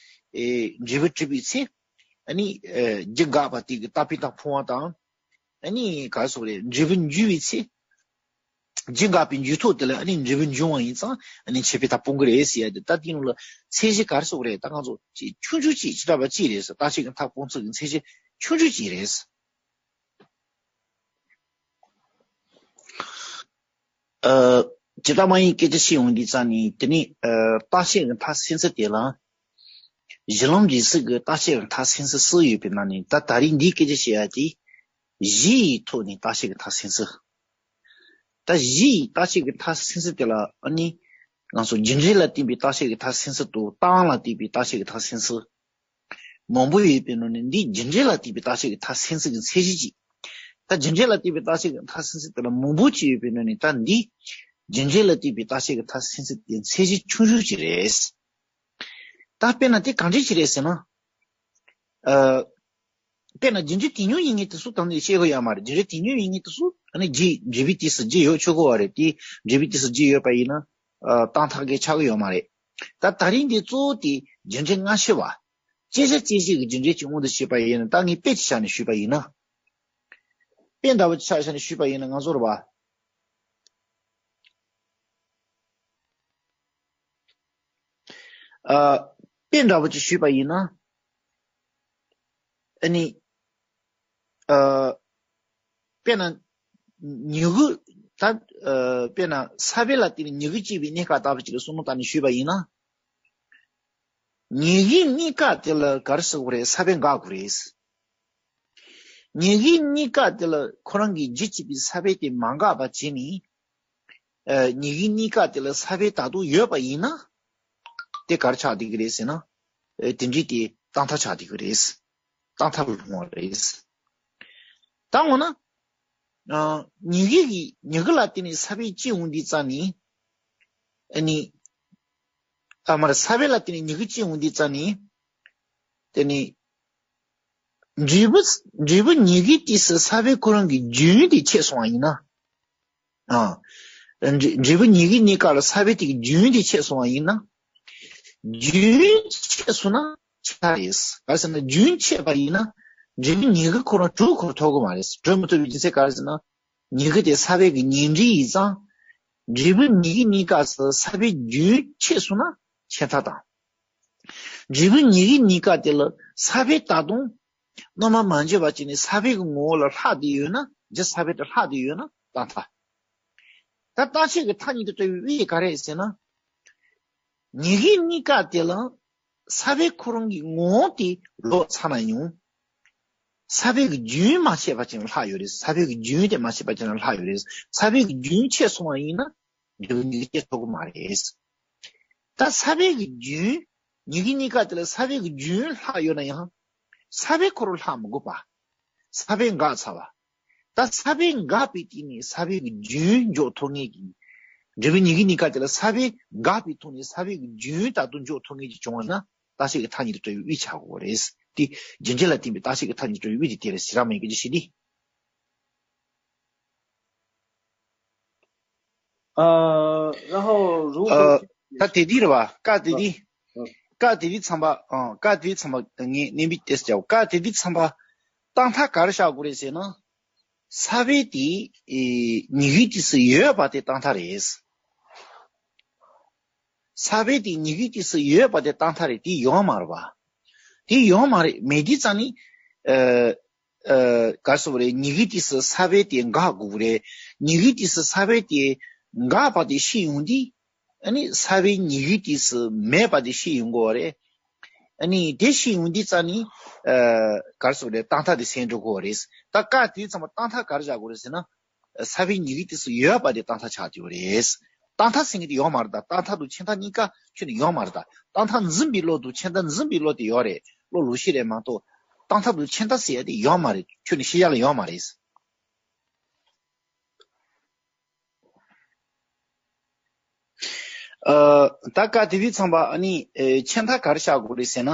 ཨེ་འབྲས་བུ་གྲུབ་པའི་ཚེ་ཨ་ནི་ཨེ་རྒྱུ་འགགས་པ་དེ་གི་རྟག་པའི་མཐའ་སྤུངས་པ་དང་། ཨ་ནི་ག་རེ་ཟེར་དགོས་རེད། འབྲས་བུ་འཇུ་བའི་ཚེ། རྒྱུ་འགགས་པའི་འཇུ་ཐབས་དེ་ལ་ཨ་ནི་འབྲས་བུ་འབྱུང་བ་ཡིན་ཙང་ཨ་ནི་ཆད་པའི་མཐའ་སྤུངས་ཀྱི་རེད་ཟེར་ཡ་དེ། ད་དེ་ནང་ལ་ཚད་གཞི་ག་རེ་ཟེར་དགོས་རེད། ད་ང་ཚོ་ཅིག་ཆུང་ཆུང་ཅིག་བྱེ་བྲག་པ་གཅིག་རེད་ཟེར། རྟག་ཆད་ཀྱི་མཐའ་སྤུངས་ཚུལ་གྱི་ཚད་གཞི་ཆུང་ཆུང་ཅིག་རེད་ཟེར། ཨ་བྱེ་བྲག་སྨྲ་བའི་སྐད་ཆ་བཤད་འོང་དུས་ཙང་ནི་དེ་ནི་ཨ་རྟག་ཆད་ཀྱི་མཐའ་སེལ་ཚུལ་དེ་ལ། གཞི་ལམ་འབྲས་གསུམ་གྱི་རྟག་ཆད་ཀྱི་མཐའ་སེལ་ཚུལ་གསུམ་ཡོད་པའི་ནང་ནས། ད་ད་རེས་འདིའི་སྐད་ཆ་བཤད་ཡ་དེ་གཞི་ཡི་ཐོག་ནས་རྟག་ཆད་ཀྱི་མཐའ་སེལ་ཚུལ། ད་གཞི་ཡི་རྟག་ཆད་ཀྱི་མཐའ་སེལ་ཚུལ་དེ་ལ་ཨ་ནི་ང་ཚོ་རྒྱུ་འབྲས་ལ་བརྟེན་པའི་རྟག་ཆད་ཀྱི་མཐའ་སེལ་ཚུལ་དང་། རྟགས་ལ་བརྟེན་པའི་རྟག་ཆད་ཀྱི་མཐའ་སེལ་ཚུལ། མང་པོ་ཡོད་པའི་ནང་ནས་འདི་རྒྱུ་འབྲས་ལ་བརྟེན་པའི་རྟག་ཆད་ཀྱི་མཐའ་སེལ་ཚུལ་གྱི་ཚད་གཞི་གཅིག། ད་རྒྱུ་འབྲས་ལ་བརྟེན་པའི་རྟག་ཆད་ཀྱི་མཐའ་སེལ་ཚུལ་དེ་ལ་མང་པོ་ཅིག་ཡོད་པའི་ནང་ནས། ད་འདི་རྒྱུ་འབྲས་ལ་བརྟེན་པའི་རྟག་ཆད་ཀྱི་མཐའ་སེལ་ཚུལ་དེ་ཚད་གཞི་ཆུང་ཆུང་ཅིག་རེད། ད་དཔེར་ན་དེ་གང་འདྲ་ཅིག་རེད་ཟེར་ན། ཨ་དཔེར་ན་རྒྱུ་འབྲས་དེ་ཉིད་ཡིན་ངེས་དེ་ཚོ་དང་ནི་བཤད་དགོས་ཡ་མ་རེད། རྒྱུ་འབྲས་དེ་ཉིད་ཡིན་ངེས་དེ་ཚོ་ཨ་ནི་རྒྱུ་འབྲས་བུའི་དུས་སུ་རྒྱུ་ཡོད་ཆོག་གི་ཡོད་རེད། དེ་འབྲས་བུའི་དུས་སུ་རྒྱུ་ཡོད་པ་ཡིན་ན་ཨ་རྟག་མཐའ་གི་ཆགས་ཀྱི་ཡོད་མ་རེད། ད་ད་རིང་འདི་གཙོ་བོ་དེ་རྒྱུ་འབྲས་སྔ་ཕྱི་བ། བཅད་བྱ་སྐྱེད་བྱེད་ཀྱི་རྒྱུ་འབྲས་ཀྱི་དབང་དུ་བྱས་པ་ཡིན་ན། ད་ངས་དཔེ་ཅིག་བཞག་ནས་ཞུས་པ་ཡིན་ན། དཔེ་འདྲ་བོ་ཅིག་བཞག་ནས་ཞུས་པ་ཡིན་ན། ང་ཚོར་བ། ཨ་དཔེ་འདྲ་བོ་ཅིག་ཞུས་པ་ཡིན་ན། ཨ་ནི། ཨ་དཔེར་ན། མྱུ་གུ། ད་ཨ་དཔེར་ན་ས་བོན་ལ་བརྟེན་ནས་མྱུ་གུ་སྐྱེ་བའི་གནས་སྐབས་ལྟ་བུ་ཅིག་ལ་བསམ་བློ་བཏང་ནས་ཞུས་པ་ཡིན་ན། མྱུ་གུའི་གནས་སྐབས་དེ་ལ་ག་རེ་ཟེར་དགོས་རེད། ས་བོན་འགག་དགོས་རེད། མྱུ་གུའི་གནས་སྐབས་དེ་ལ་ཁོ་རང་གི་རྒྱུ་བྱེད་པའི་ས་བོན་དེ་མ་འགགས་པ་བྱས་ནས། ཨ་མྱུ་གུའི་གནས་སྐབས་དེ་ལ་ས་བོན་ད་དུང་ཡོད་པ་ཡིན་ན། དེ་ག་རེ་ཆགས་བསྡད་ཀྱི་རེད་ཟེར་ན། ཨ་དེ་འདྲའི་དེ་རྟག་མཐའ་ཆགས་བསྡད་ཀྱི་རེད། རྟག་མཐའ་ལ་ལྷུང་བ་རེད། ད་འོ་ན། ཨ་མྱུ་གུ་གི་མྱུ་གུ་ལ་བརྟེན་ནས་ས་བོན་སྐྱེ་འོང་དུས་ཙང་ནས། ཨ་ནི། ཨ་མ་རེད། ས་བོན་ལ་བརྟེན་ནས་མྱུ་གུ་སྐྱེ་འོང་དུས་ཙང་ནས། དེ་ནི། འབྲས་བུ། འབྲས་བུ་མྱུ་གུའི་དུས་སུ་ས་བོན་ཁོ་རང་གི་རྒྱུན་དེ་ཆད་སོང་བ་ཡིན་ན། ཨ། འབྲས་འབྲས་བུ་མྱུ་གུའི་གནས་སྐབས་ལ་ས་བོན་དེ་གི་རྒྱུན་དེ་ཆད་སོང་བ་ཡིན་ན། རྒྱུན་ཆད་སོང་ན་ཆད་རེད། ག་རེ་ཟེར་ན་རྒྱུན་ཆད་པ་ཡིན་ན་འབྲས་བུ་མྱུ་གུ་ཁོ་རང་གྲུབ་ཁོ་རང་ཐུབ་ཀྱི་མ་རེད། གྲུབ་མི་ཐུབ་པའི་རྒྱུ་མཚན་ག་རེ་ཟེར་ན། མྱུ་གུ་དེ་ས་བོན་གྱི་ཉེ་འབྲེལ་ཡིན་ཙང་། འབྲས་བུ་མྱུ་གུའི་གནས་སྐབས་སུ་ས་བོན་རྒྱུན་ཆད་སོང་ན་ཆད་མཐའ་དང་། འབྲས་བུ་མྱུ་གུའི་གནས་སྐབས་དེ་ལ་ས་བོན་ད་དུང་རྣམ་པར་མ་འབྱེད་པ་བྱས་ནས་ས་བོན་གྱི་ངོ་བོ་ལ་ལྷག་བསྡད་ཡོད་ན། རྒྱུ་ས་བོན་དེ་ལྷག་བསྡད་ཡོད་ན་རྟག་མཐའ། ད་རྟག་ཆད་ཀྱི་མཐའ་གཉིས་དེ་ལྟ་བུའི་དབྱེ་ག་རེ་ཟེར་ན། མྱུ་གུའི་གནས་སྐབས་དེ་ལ་ས་བོན་ཁོ་རང་གི་ངོ་བོ་དེ་ལོག་ཚར་ན་ཡང་། ས་བོན་གྱི་རྒྱུན་མ་ཆད་པ་ཅིག་ལྷག་ཡོད་རེད། ས་བོན་གྱི་རྒྱུན་དེ་མ་ཆད་པ་ཅིག་ལྷག་ཡོད་རེད། ས་བོན་གྱི་རྒྱུན་ཆད་སོང་བ་ཡིན་ན་འབྲས་བུ་མྱུ་གུ་སྐྱེ་ཐུབ་ཀྱི་མ་རེད། ད་ས་བོན་གྱི་རྒྱུན། མྱུ་གུའི་གནས་སྐབས་དེ་ལ་ས་བོན་གྱི་རྒྱུན་ལྷག་ཡོད་ན་ཡང་། ས་བོན་ཁོ་རང་ལྷག་མི་དགོས་པ། ས་བོན་འགགས་ཚར་བ། ད་ས་བོན་འགགས་པའི་སྟེང་ནས་ས་བོན་གྱི་རྒྱུན་འཇོག་ཐུབ་མཁན་གྱི། འབྲས་བུ་ཉིད་ཀྱི་གཉིས་ཀ་དེ་ལ་ས་བོན་འགགས་པའི་ཐོག་ནས་ས་བོན་གྱི་རྒྱུན་ད་དུང་འཇོག་ཐུབ་མཁན་ཅིག་བྱུང་བ་ན། རྟག་ཆད་ཀྱི་ཐ་སྙད་དུ་གྲུབ་པའི་དབྱིབས་ཆགས་དགོས་པ་རེད། དེ་རྒྱུ་འབྲས་ལ་བརྟེན་པའི་རྟག་ཆད་ཀྱི་ཐ་སྙད་དུ་གྲུབ་པའི་དབྱིབས་དེ་དེ་རེད། ཞེ་དྲག་མིན་གྱི་ཞེ་དྲག呃，然后如果 ད་དེ་དེ་རེད་བ། ཀ་དེ་དེ། ཀ་དེ་དེ་ཚང་པ། ཀ་དེ་དེ་ཚང་པ་ངས་གནས་འབུལ་ཏེ་བྱའོ། ཀ་དེ་དེ་ཚང་པ་རྟག་མཐའ་ག་རེ་བཞག་དགོས་རེད་ཟེར་ན། ས་བོན་དེ་ཉིད་ཀྱི་དུས་སུ་ཡོད་པ་དེ་རྟག་མཐའ་རེད། ས་བོན་དེ་ཉིད་ཀྱི་དུས་སུ་ཡོད་པ་དེ་རྟག་མཐའ་རེད། དེ་ཡོད་མ་རེད་བ། དེ་ཡོད་མ་རེད། མེད་དུས་ཙང་ནི། ཨ། ཨ། ག་རེ་ཟེར་དགོས་རེད། ཉིད་ཀྱི་དུས་སུ་ས་བོན་དེ་འགག་དགོས་ཀྱི་རེད། ཉིད་ཀྱི་དུས་སུ་ས་བོན་དེ་འགག་པ་དེ་ཤེས་ཡོང་དུས། ཨ་ནི་ས་བོན་ཉིད་ཀྱི་དུས་སུ་མེད་པ་དེ་ཤེས་ཡོང་དགོས་པ་རེད། ཨ་ནི་དེ་ཤེས་ཡོང་དུས་ཙང་ནི། ཨ། ག་རེ་ཟེར་དགོས་རེད། རྟག་མཐའ་དེ་སེལ་འགྲོ་དགོས་པ་རེད། ད་ཀ་དེ་ཚང་མ་རྟག་མཐའ་ག་རེ་བཞག་དགོས་རེད་ཟེར་ན། ས་བོན་ཉིད་ཀྱི་དུས་སུ་ཡོད་པ་དེ་རྟག་མཐའ་ཆགས་ཀྱི་ཡོད་རེད། རྟག་མཐའ་ཟེར་མཁན་དེ་ཡོད་མ་རེད་ད། རྟག་མཐའ་དང་ཆད་མཐའ་གཉིས་ཀ་ཁྱོན་ནས་ཡོད་མ་རེད་ད། རྟག་མཐའ་འཛིན་པའི་བློ་དང་ཆད་མཐའ་འཛིན་པའི་བློ་དེ་ཡོད་རེད། བློ་ལུགས་ཤིག་རེད་མ་གཏོགས། རྟག་མཐའ་དང་ཆད་མཐའ་ཟེར་ཡ་དེ་ཡོད་མ་རེད། ཁྱོན་ནས་ཤེས་བྱ་ལ་ཡོད་མ་རེད། ཨ། ད་ཀ་དེ་དུས་ཚང་པ་ཨ་ནི། ཨེ། ཆད་མཐའ་ག་རེ་བཞག་དགོས་རེད་ཟེར་ན།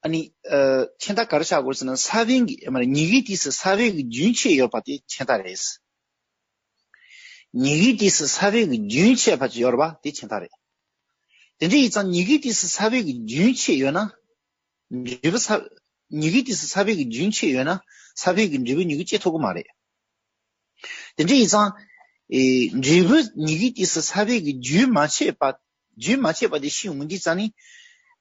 ཨ་ནི། ཨ། ཆད་མཐའ་ག་རེ་བཞག་དགོས་རེད་ཟེར་ན། ས་བོན་གྱི། མ་རེད། ཉིད་ཀྱི་དུས་སུ་ས་བོན་གྱི་རྒྱུན་ཆད་ཡོད་པ་དེ་ཆད་མཐའ་རེད། ཉིད་ཀྱི་དུས་སུ་ས་བོན་གྱི་རྒྱུན་ཆད་པ་ཅིག་ཡོད་རེད་པ། དེ་ཆད་མཐའ་རེད། དེ་འདྲ་ཡིན་ཙང་ཉིད་ཀྱི་དུས་སུ་ས་བོན་གྱི་རྒྱུན་ཆད་ཡོད་ན། འབྲས་བུ་ས། ཉིད་ཀྱི་དུས་སུ་ས་བོན་གྱི་རྒྱུན་ཆད་ཡོད་ན། ས་བོན་གྱི་འབྲས་བུ་ཉིད་ཀྱིས་སྐྱེ་ཐུབ་ཀྱི་མ་རེད། དེ་འདྲ་ཡིན་ཙང་། ཨེ། འབྲས་བུ་ཉིད་ཀྱི་དུས་སུ་ས་བོན་གྱི་རྒྱུན་མ་ཆད་པ། རྒྱུན་མ་ཆད་པ་དེ་ཤེས་ཡོང་དུས་ཙང་ནི།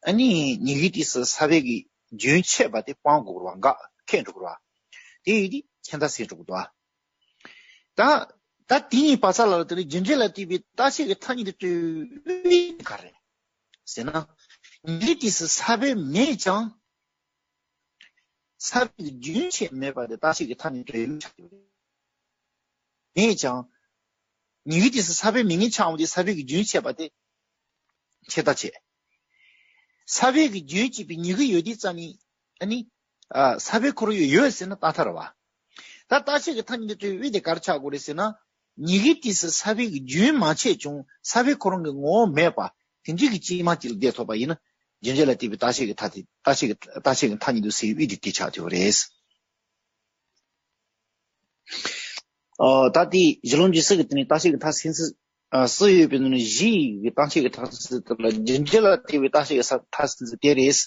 ཨ་ནི་ཉིད་ཀྱི་དུས་སུ་ས་བོན་གྱི་རྒྱུན་ཆད་པ་དེ་སྤང་དགོས་རེད་བ། འགག་འཁེལ་འགྲོ་གི་རེད་བ། དེ་ཡིན་དུས་ཆད་མཐའ་སེལ་འགྲོ་གི་འདུག་བ། ད། ད་དེ་གཉིས་བར་ཚ་ལ་ལ་དེ་ནི་རྒྱུ་འབྲས་ལ་བརྟེན་པའི་རྟག་ཆད་ཀྱི་ཐ་སྙད་དུ་གྲུབ་པའི་དབྱིབས་ག་རེ་ཟེར་ན། ཉིད་ཀྱི་དུས་སུ་ས་བོན་མེད་ཀྱང་། ས་བོན་གྱི་རྒྱུན་ཆད་མེད་པ་དེ་རྟག་ཆད་ཀྱི་ཐ་སྙད་དུ་གྲུབ་པའི་དབྱིབས་ཆགས་ཀྱི་ཡོད་རེད། མེད་ཀྱང་། ཉིད་ཀྱི་དུས་སུ་ས་བོན་མེད་མཁན་ཆགས་འོང་དུས་ས་བོན་གྱི་རྒྱུན་ཆད་པ་དེ་ཆད་མཐའ་ཆད། ས་བོན་གྱི་རྒྱུན་ཆད་པའི་ཉིད་ཀྱི་ཡོད་དུས་ཙང་ནི། ཨ་ནི། ཨ། ས་བོན་ཁོ་རང་ཡོད་ཟེར་ན་རྟག་མཐའ་རེད་བ། ད་རྟག་ཆད་ཀྱི་ཐ་སྙད་དུ་གྲུབ་པའི་དབྱིབས་དེ་ག་རེ་ཆགས་དགོས་རེད་ཟེར་ན། ཉིད་ཀྱི་དུས་སུ་ས་བོན་གྱི་རྒྱུན་མ་ཆད་ཀྱང་ས་བོན་ཁོ་རང་གི་ངོ་བོ་མེད་པ། དེ་འདྲའི་གི་སྐྱེས་མ་སྐྱེས་ལ་བསྡད་ཐུབ་པ་ཡིན་ན། རྒྱུ་འབྲས་ལ་བརྟེན་པའི་རྟག་ཆད་ཀྱི་ཐ་དེ། རྟག་ཆད་ཀྱི། རྟག་ཆད་ཀྱི་ཐ་སྙད་དུ་གྲུབ་པའི་དབྱིབས་དེ་དེ་ཆགས་ཐུབ་པ་རེད། ཨ། ད་དེ་གཞི་ལམ་འབྲས་གསུམ་གྱི་སྟེང་ནས་རྟག་ཆད་ཀྱི་མཐའ་སེལ་ཚུལ། ཨ། གསུམ་ཡོད་པའི་ནང་ནས་བཞི་ཡི་གི་རྟག་ཆད་ཀྱི་མཐའ་སེལ་ཚུལ་དེ་ལ་རྒྱུ་འབྲས་ལ་བརྟེན་པའི་རྟག་ཆད་ཀྱི་མཐའ་སེལ་ཚུལ་དེ་རེད།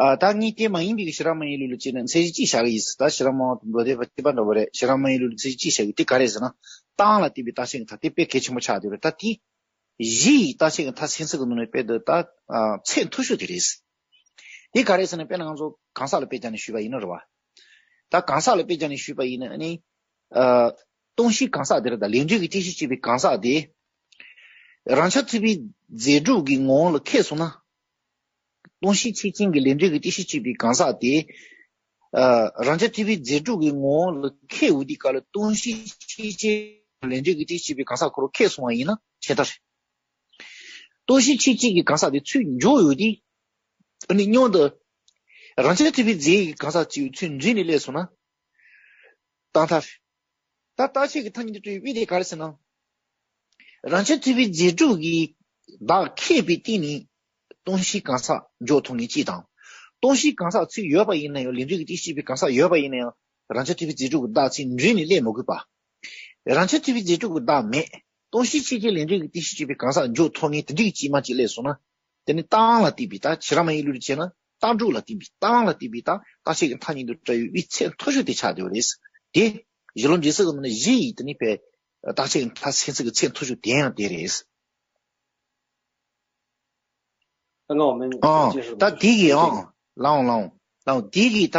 ཨ། ད་ངས་དེ་མ་ཡིན་པའི་ཞེ་དྲག་མ་ཡིན་ལུགས་ལ་བྱས་ན་ཚད་གཞི་གཅིག་བཞག་གི་ཡིན། ད་ཞེ་དྲག་མ་ཡིན་པའི་མདོ་སྡེ་པ་གཅིག་པ་འདྲ་བོ་རེད། ཞེ་དྲག་མ་ཡིན་ལུགས་ལ་ཚད་གཞི་གཅིག་བཞག་གི། དེ་ག་རེ་ཟེར་ན། རྟགས་ལ་བརྟེན་པའི་རྟག་ཆད་ཀྱི་མཐའ་དེ་དཔེ་གལ་ཆེན་པོ་ཆགས་བསྡད་རེད། ད་དེ་བཞི་ཡི་རྟག་ཆད་ཀྱི་མཐའ་སེལ་ཚུལ་གྱི་ནང་ནས་དཔེ་འདི་ད། ཨ། ཚད་མཐོ་ཤོས་དེ་རེད། དེ་ག་རེ་ཟེར་ན། དཔེར་ན་ང་ཚོ་གང་ཟག་ལ་དཔེ་བརྒྱབ་ནས་ཞུས་པ་ཡིན་ན་རེད་བ། ད་གང་ཟག་ལ་དཔེ་བརྒྱབ་ནས་ཞུས་པ་ཡིན་ན་ནི། ཨ། སྟོང་བཞི་གང་ཟག་དེ་རེད། ད་ལས་འབྲས་ཀྱི་རྟེན་གཞི་བྱས་པའི་གང་ཟག་དེ། རང་རྐྱ་ཐུབ་པའི་རྫས་གྲུབ་ཀྱི་ངོ་བོ་ལ་ཁེལ་སོང་ན། སྟོང་བཞི་ཆོས་ཅན་གྱི་ལས་འབྲས་ཀྱི་རྟེན་གཞི་བྱས་པའི་གང་ཟག་དེ། ཨ། རང་རྐྱ་ཐུབ་པའི་རྫས་གྲུབ་ཀྱི་ངོ་བོ་ལ་ཁེལ་འོང་དུས་སྐབས་ལ། སྟོང་བཞི་ཆོས་ཅན་ལས་འབྲས་ཀྱི་རྟེན་གཞི་བྱས་པའི་གང་ཟག་ཁོ་རང་ཁེལ་སོང་བ་ཡིན་ན་ཆད་མཐའ་རེད། སྟོང་བཞི་ཆོས་ཅན་གྱི་གང་ཟག་དེ་ཚུར་འཇོག་འོང་དུས། ཨ་ནི་སྔོན་དུ་རང་རྐྱ་ཐུབ་པའི་རྫས་ཀྱི་གང་ཟག་ཅིག་ཚུར་འཛུལ་ནས་སླེབས་སོང་ན། རྟག་མཐའ་རེད། ད་རྟག་ཆད་ཀྱི་ཐ་སྙད་དུ་གྲུབ་པའི་དབྱིབས་དེ་ག་རེ་ཟེར་ན། རང་རྐྱ་ཐུབ་པའི་རྫས་གྲུབ་ཀྱི་བདག་ཁེལ་བའི་སྟེང་ནས་སྟོང་བཞི་གང་ཟག་འཇོག་ཐུབ་མཁན་གཅིག་དང་། སྟོང་བཞི་གང་ཟག་ཚུར་ཡོད་པ་ཡིན་ན་ཡང་། ལས་འབྲས་ཀྱི་རྟེན་གཞི་བྱས་པའི་གང་ཟག་ཡོད་པ་ཡིན་ན་ཡང་། རང་རྐྱ་ཐུབ་པའི་རྫས་གྲུབ་ཀྱི་བདག་ཚུར་འཛུལ་ནས་སླེབས་མི་དགོས་པ། རང་རྐྱ་ཐུབ་པའི་རྫས་གྲུབ་ཀྱི་བདག་མེད། སྟོང་བཞི་ཆོས་ཅན་ལས་འབྲས་ཀྱི་རྟེན་གཞི་བྱས་པའི་གང་ཟག་འཇོག་ཐུབ་མཁན་དེ་འདྲའི་གཅིག་མ་གཅིག་སླེབས་སོང་ན། དེ་ནི་རྟགས་ལ་བརྟེན་པའི། ད་ཕྱི་རང་མ་ཡིན་ལུགས་བྱས་ན་རྟགས་གྲུབ་ལ་བརྟེན་པའི། རྟགས་ལ་བརྟེན་པའི་ད་རྟག་ཆད་ཀྱི་མཐའ་སྙད་དུ་གྲུབ་པའི་དབྱིབས་ཚད་མཐོ་ཤོས་དེ་ཆགས་བསྡད་པ་རེད། དེ་གཞི་ལམ་འབྲས་གསུམ་གྱི་ནང་ནས་བཞི་ཡི་དེ་ནི་བས་རྟག་ཆད་ཀྱི་མཐའ་སེལ་ཚུལ་གྱི་ཚད་མཐོ་ཤོས་དེ་ཡང་དེ་རེད། 刚刚我们 ཨང་། ད་དེ་གི་ཨང་། ལའོ་ལའོ་ལའོ། དེ་གི་ད་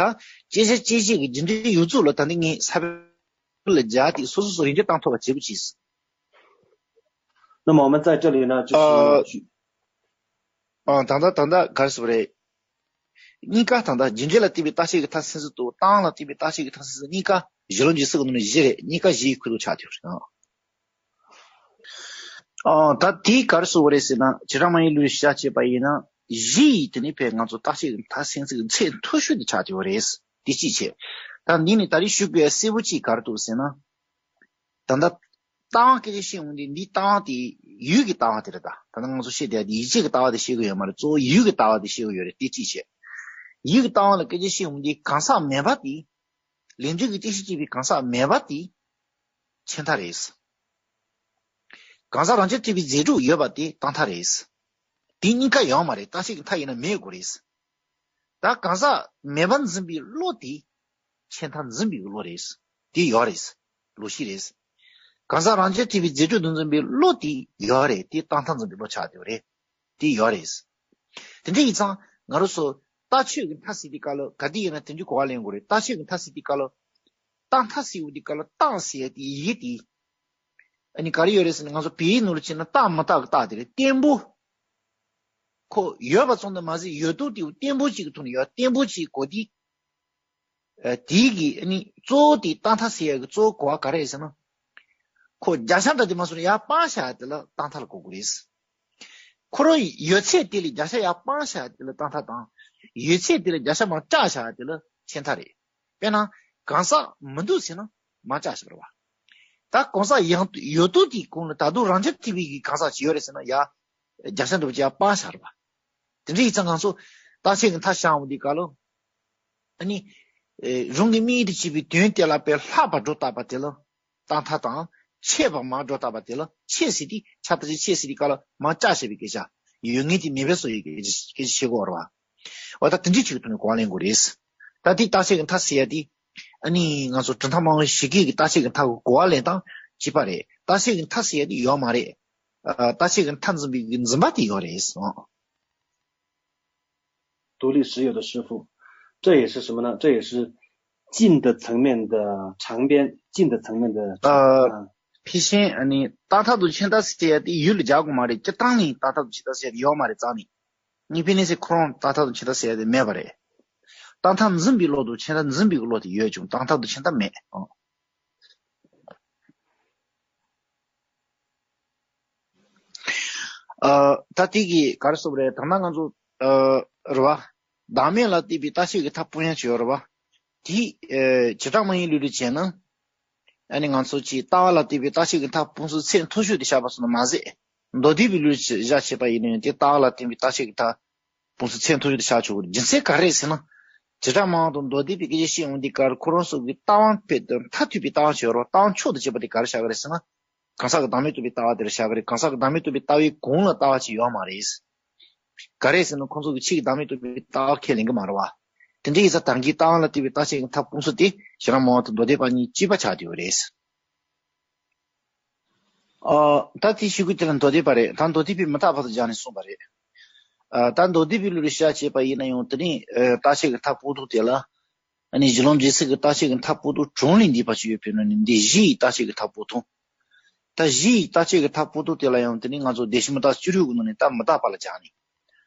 སྐྱེད་བྱ་སྐྱེད་བྱེད་ཀྱི་རྒྱུ་འབྲས་ཡོངས་རྫོགས་ལ་ད་ནི་ངས་ས་བོན་ལ་སྦྱར་ཏེ་སོ་སོ་སོ་རིགས་འགྲེ་བཏང་ཐུབ་པ་བྱེད་པ་བྱས། 那么我们在这里呢，就是去 ཨ། ད་ལྟ་ད་ལྟ་ག་རེ་ཟེར་བ་རེད། གཉིས་ཀ་ད་ལྟ་རྒྱུ་འབྲས་ལ་བརྟེན་པའི་རྟག་ཆད་ཀྱི་མཐའ་སེལ་ཚུལ་དང་། རྟགས་ལ་བརྟེན་པའི་རྟག་ཆད་ཀྱི་མཐའ་སེལ་ཚུལ་གཉིས་ཀ་གཞི་ལམ་འབྲས་གསུམ་གྱི་ནང་ནས་བཞི་རེད། གཉིས་ཀ་བཞི་ཡི་ཁུངས་སུ་ཆགས་ཐུབ་རེད། ཨ། ད་དེ་ག་རེ་ཟེར་བ་རེད་ཟེར་ན། ཕྱི་རང་མ་ཡིན་ལུགས་བཞག་བྱས་པ་ཡིན་ན། བཞི་ཡི་དེ་ནི་བས་ང་ཚོ་རྟག་ཆད་ཀྱི་མཐའ་སེལ་ཚིག་གི་ཚད་མཐོ་ཤོས་དེ་ཆགས་ཀྱི་ཡོད་རེད། དེ་གཅིག་བྱས། ད་འདི་ནི་ད་རེས་ཞུ་དགོས་གསལ་པོ་གཅིག་ག་རེ་འདུག་ཟེར་ན། ད་ལྟ་རྟགས་དབང་སྐད་ཆ་བཤད་འོང་དུས་འདིའི་རྟགས་དབང་དེ་ཡུལ་གྱི་ལྟ་བ་དེ་རེད་ད། ད་ལྟ་ང་ཚོ་བཤད་བསྡད་དེ་ཡིད་ཆེས་ཀྱི་ལྟ་བ་དེ་བཤད་གི་ཡོད་མ་རེད། གཙོ་བོ་ཡུལ་གྱི་ལྟ་བ་དེ་བཤད་གི་ཡོད་རེད། དེ་གཅིག་བྱས། ཡུལ་གྱི་ལྟ་བ་ལ་སྐད་ཆ་བཤད་འོང་དུས་གང་ཟག་མེད་པ་དེ། ལས་འབྲས་ཀྱི་རྟེན་གཞི་བྱེད་པའི་གང་ཟག་མེད་པ་དེ་ཆད་མཐའ་རེད། གང་ཟག་རང་རྐྱ་ཐེ་བའི་རྫས་གྲུབ་ཡོད་པ་དེ་རྟག་མཐའ་རེད། དེ་གཉིས་ཀ་ཡོད་མ་རེད། རྟག་ཆད་ཀྱི་མཐའ་ཡིན་ན་མེད་དགོས་རེད། ད་གང་ཟག་མེད་པ་འཛིན་པའི་བློ་དེ་ཆད་མཐའ་འཛིན་པའི་བློ་རེད། དེ་ཡོད་རེད། ལོག་ཤེས་རེད། གང་ཟག་རང་རྐྱ་ཐེ་བའི་རྫས་གྲུབ་ཏུ་འཛིན་པའི་བློ་དེ་ཡོད་རེད། དེ་རྟག་མཐའ་འཛིན་པའི་བློ་ཆགས་བསྡད་ཡོད་རེད། དེ་ཡོད་རེད། དེ་འདྲ་ཡིན་ཙང་ང་རང་ཚོ་རྟག་ཆད་ཀྱི་མཐའ་ཟེར་དུས་སྐབས་ལ་ག་དུས་ཡིན་ན་དེ་འདྲའི་གོ་བ་ལེན་དགོས་རེད། རྟག་ཆད་ཀྱི་མཐའ་ཟེར་དུས་སྐབས་ལ། རྟག་མཐའ་ཟེར་དུས་སྐབས་ལ་རྟག་ཟེར་ཡ་དེ་ཡི་གེ་དེ། ཨ་ནི་ག་རེ་ཡོད་རེད་ཟེར་ན་ང་ཚོ་བོད་ཡིག་ནང་ལ་བྱས་ན་རྟག་མི་རྟག་གི་རྟག་དེ་རེད། བརྟན་པོ། ཁོ་ཡོད་པ་ཙམ་དུ་མ་ཟད་ཡོད་དོ་དེ་བརྟན་པོ་ཅིག་གི་ཐོག་ནས་ཡོད། བརྟན་པོ་ཅིག་གོ་དུས། ཨ་དེའི་གི་ཨ་ནི་གཙོ་བོ་དེ་རྟག་མཐའ་ཟེར་ཡ་གི་གཙོ་བོ་གོ་བ་ག་རེ་རེད་ཟེར་ན། ཁོ་བརྒྱ་ཆ་འདྲ་དེ་མ་སོང་ན་ཡར་སྤང་བཞག་ཡ་དེ་ལ་རྟག་མཐའ་ལ་གོ་དགོས་རེད། ཁོ་རང་ཡོད་ཚད་དེ་ལས་བརྒྱ་ཆ་ཡར་སྤང་བཞག་ཡ་དེ་ལ་རྟག་མཐའ་དང་། ཡོད་ཚད་དེ་ལས་བརྒྱ་ཆ་མར་བཀྲག་བཞག་ཡ་དེ་ལ་ཆད་མཐའ་རེད། དཔེར་ན། གང་ཟག་མི་འདུག་ཟེར་ན་མར་བཀྲག་བཞག་རེད་བ། ད་གང་ཟག་ཡང་ཡོད་དོ་དེའི་གོང་ལ་ད་དུང་རང་རྐྱ་ཐེ་བའི་གི་གང་ཟག་ཅིག་ཡོད་རེད་ཟེར་ན་ཡ། བརྒྱ་ཆ་འདྲ་པོ་ཅིག་ཡར་སྤང་བཞག་རེད་བ། དེ་འདྲ་ཡིན་ཙང་ང་ཚོ་རྟག་ཆད་ཀྱི་མཐའ་བཞག་འོང་དུས་སྐབས་ལ། ཨ་ནི། ཨེ་རང་གི་དམིགས་ཡུལ་དུ་བྱས་པའི་དོན་དེ་ལ་དཔེ་ལྷག་པར་སྒྲོ་བཏགས་པ་དེ་ལ། རྟག་མཐའ་དང་། ཆད་པ་མར་སྒྲོ་བཏགས་པ་དེ་ལ་ཆད་ཟེར་དུས་ཆད་མཐའ་ཅིག་ཆད་ཟེར་དུས་སྐབས་ལ་མར་བཀྲག་བྱས་པའི་སྐད་ཆ། ཡོད་ངེས་དེ་མེད་པའི་བཟོ་ཡི་སྐད་ཆ་སྐད་ཆ་བཤད་དགོས་རེད་བ། འོ་ད་དེ་འདྲའི་ཅིག་གི་ཐོག་ནས་གོ་བ་ལེན་དགོས་རེད། ད་དེ་རྟག་ཆད་ཀྱི་མཐའ་ཟེར་ཡ་དེ། ཨ་ནི་ང་ཚོ་གྲུབ་མཐའ་སྨྲ་བ་ཞིག་གིས་ཀྱི་རྟག་ཆད་ཀྱི་མཐའ་གི་གོ་བ་ལེན་སྟངས་གཅིག་པ་རེད། རྟག་ཆད་ཀྱི་མཐའ་ཟེར་ཡ་དེ་ཡོད་མ་རེད། ཨ་རྟག་ཆད་ཀྱི་མཐའ་འཛིན་པའི་གི་འཛིན་པ་དེ་ཡོད་རེད། ཨོ། 独立实有的师傅，这也是什么呢？这也是近的层面的长边，近的层面的长。呃嗯ཕལ་ཆེར་ཨ་ནི་རྟག་མཐའ་དང་ཆད་མཐའ་ཟེར་ཡ་དེ་ཡུལ་ལ་སྦྱར་དགོས་མ་རེད། སྤྱིར་བཏང་ནས་རྟག་མཐའ་དང་ཆད་མཐའ་ཟེར་ཡ་དེ་ཡོད་མ་རེད་རྩ་ནས། ངས་ཕན་ནས་ཟེར་ཁོ་རང་རྟག་མཐའ་དང་ཆད་མཐའ་ཟེར་ཡ་དེ་མེད་པ་རེད། རྟག་མཐའ་འཛིན་པའི་བློ་དང་ཆད་མཐའ་འཛིན་པའི་བློ་དེ་ཡོད་ཀྱང་རྟག་མཐའ་དང་ཆད་མཐའ་མེད། ཨ་ད་དེ་གི་ག་རེ་ཟེར་དགོས་རེད། ད་ནང་ང་ཚོ་ཨ་རེད་བ། བདག་མེད་ལ་ལྟོས་པའི་རྟག་ཆད་ཀྱི་མཐའ་སྤུངས་ཡ་ཅིག་ཡོད་རེད་བ། དེ་ཨ་བྱེ་བྲག་སྨྲ་བའི་ལུགས་ལ་བྱས་ན། ཨ་ནི་ང་ཚོ་གི་ལྟ་བ་ལ་ལྟོས་པའི་རྟག་ཆད་ཀྱི་མཐའ་སྤུངས་ཚུལ་ཚད་མཐོ་ཤོས་དེ་བཞག་པ་སོང་ན་མ་ཟད། མདོ་སྡེ་པའི་ལུགས་ཀྱི་བཞག་བྱས་པ་ཡིན་ན་ཡང་དེ་ལྟ་བ་ལ་བརྟེན་པའི་རྟག་ཆད་ཀྱི་མཐའ་སྤུངས་ཚུལ་ཚད་མཐོ་ཤོས་དེ་བཞག་ཆོག་གི་རེད། རྒྱུ་མཚན་ག་རེ་རེད་ཟེར་ན། བྱེ་བྲག་སྨྲ་བ་དང་མདོ་སྡེ་པའི་སྐད་ཆ་བཤད་འོང་དུས་སྐབས་ཁོ་རང་ཚོ་གི་ལྟ་བ་དཔེ་དང་མཐར་ཐུག་པའི་ལྟ་བ་ཞིག་ཡོད་རེད། ལྟ་བ་མཆོག་ཏུ་གྱུར་པ་དེ་ག་རེ་བཞག་གི་རེད་ཟེར་ན། གང་ཟག་གི་བདག་མེད་རྟོགས་པའི་ལྟ་བ་དེ་རུ་བཞག་གི་རེད། གང་ཟག་གི་བདག་མེད་རྟོགས་པའི་ལྟ་བའི་གོང་ལ་ལྟ་བ་ཅིག་ཡོད་མ་རེད། ག་རེ་ཟེར་ན་ཁོང་ཚོ་གི་ཕྱིའི་བདག་མེད་རྟོགས་པའི་ལྟ་བ་ཁས་ལེན་གི་མ་རེད་བ། དེ་འདྲ་ཡིན་ཙང་ད་གིན་ལྟ་བ་ལ་ལྟོས་པའི་རྟག་ཆད་ཀྱི་མཐའ་སྤུངས་ཚུལ་དེ་བྱེ་བྲག་སྨྲ་བ་དང་མདོ་སྡེ་པ་གཉིས་གཅིག་པ་ཆགས་བསྡད་ཡོད་རེད། ཨ་ད་དེ་ཞུ་གི་དེ་ལ་མདོ་སྡེ་པ་རེད། ད་མདོ་སྡེ་པས་མི་རྟག་པ་དང་སྦྱར་ནས་གསུངས་པ་རེད། ཨ་ད་མདོ་སྡེ་པའི་ལུགས་ལ་བཞག་བྱས་པ་ཡིན་ན་ཡང་དེ་ནི་ཨ་རྟག་ཆད་ཀྱི་མཐའ་སྤུངས་ཐོག་དེ་ལ། ཨ་ནི་གཞི་ལམ་འབྲས་གསུམ་གྱི་རྟག་ཆད་ཀྱི་མཐའ་སྤུངས་ཐོག་གྲངས་ལས་འདས་པ་ཞིག་ཡོད་པའི་ནང་ནས་འདི་བཞི་ཡི་རྟག་ཆད་ཀྱི་མཐའ་སྤུངས་ཐོག་ད་བཞི་ཡི་རྟག་ཆད་ཀྱི་མཐའ་སྤུངས་ཐོག་དེ་ལ་ཡང་དེ་ནི་ང་ཚོ་བདེན་བཞི་མི་རྟག་བཅུ་དྲུག་གི་ནང་ནས་ད་མི་རྟག་པ་ལ་སྦྱར་ནས།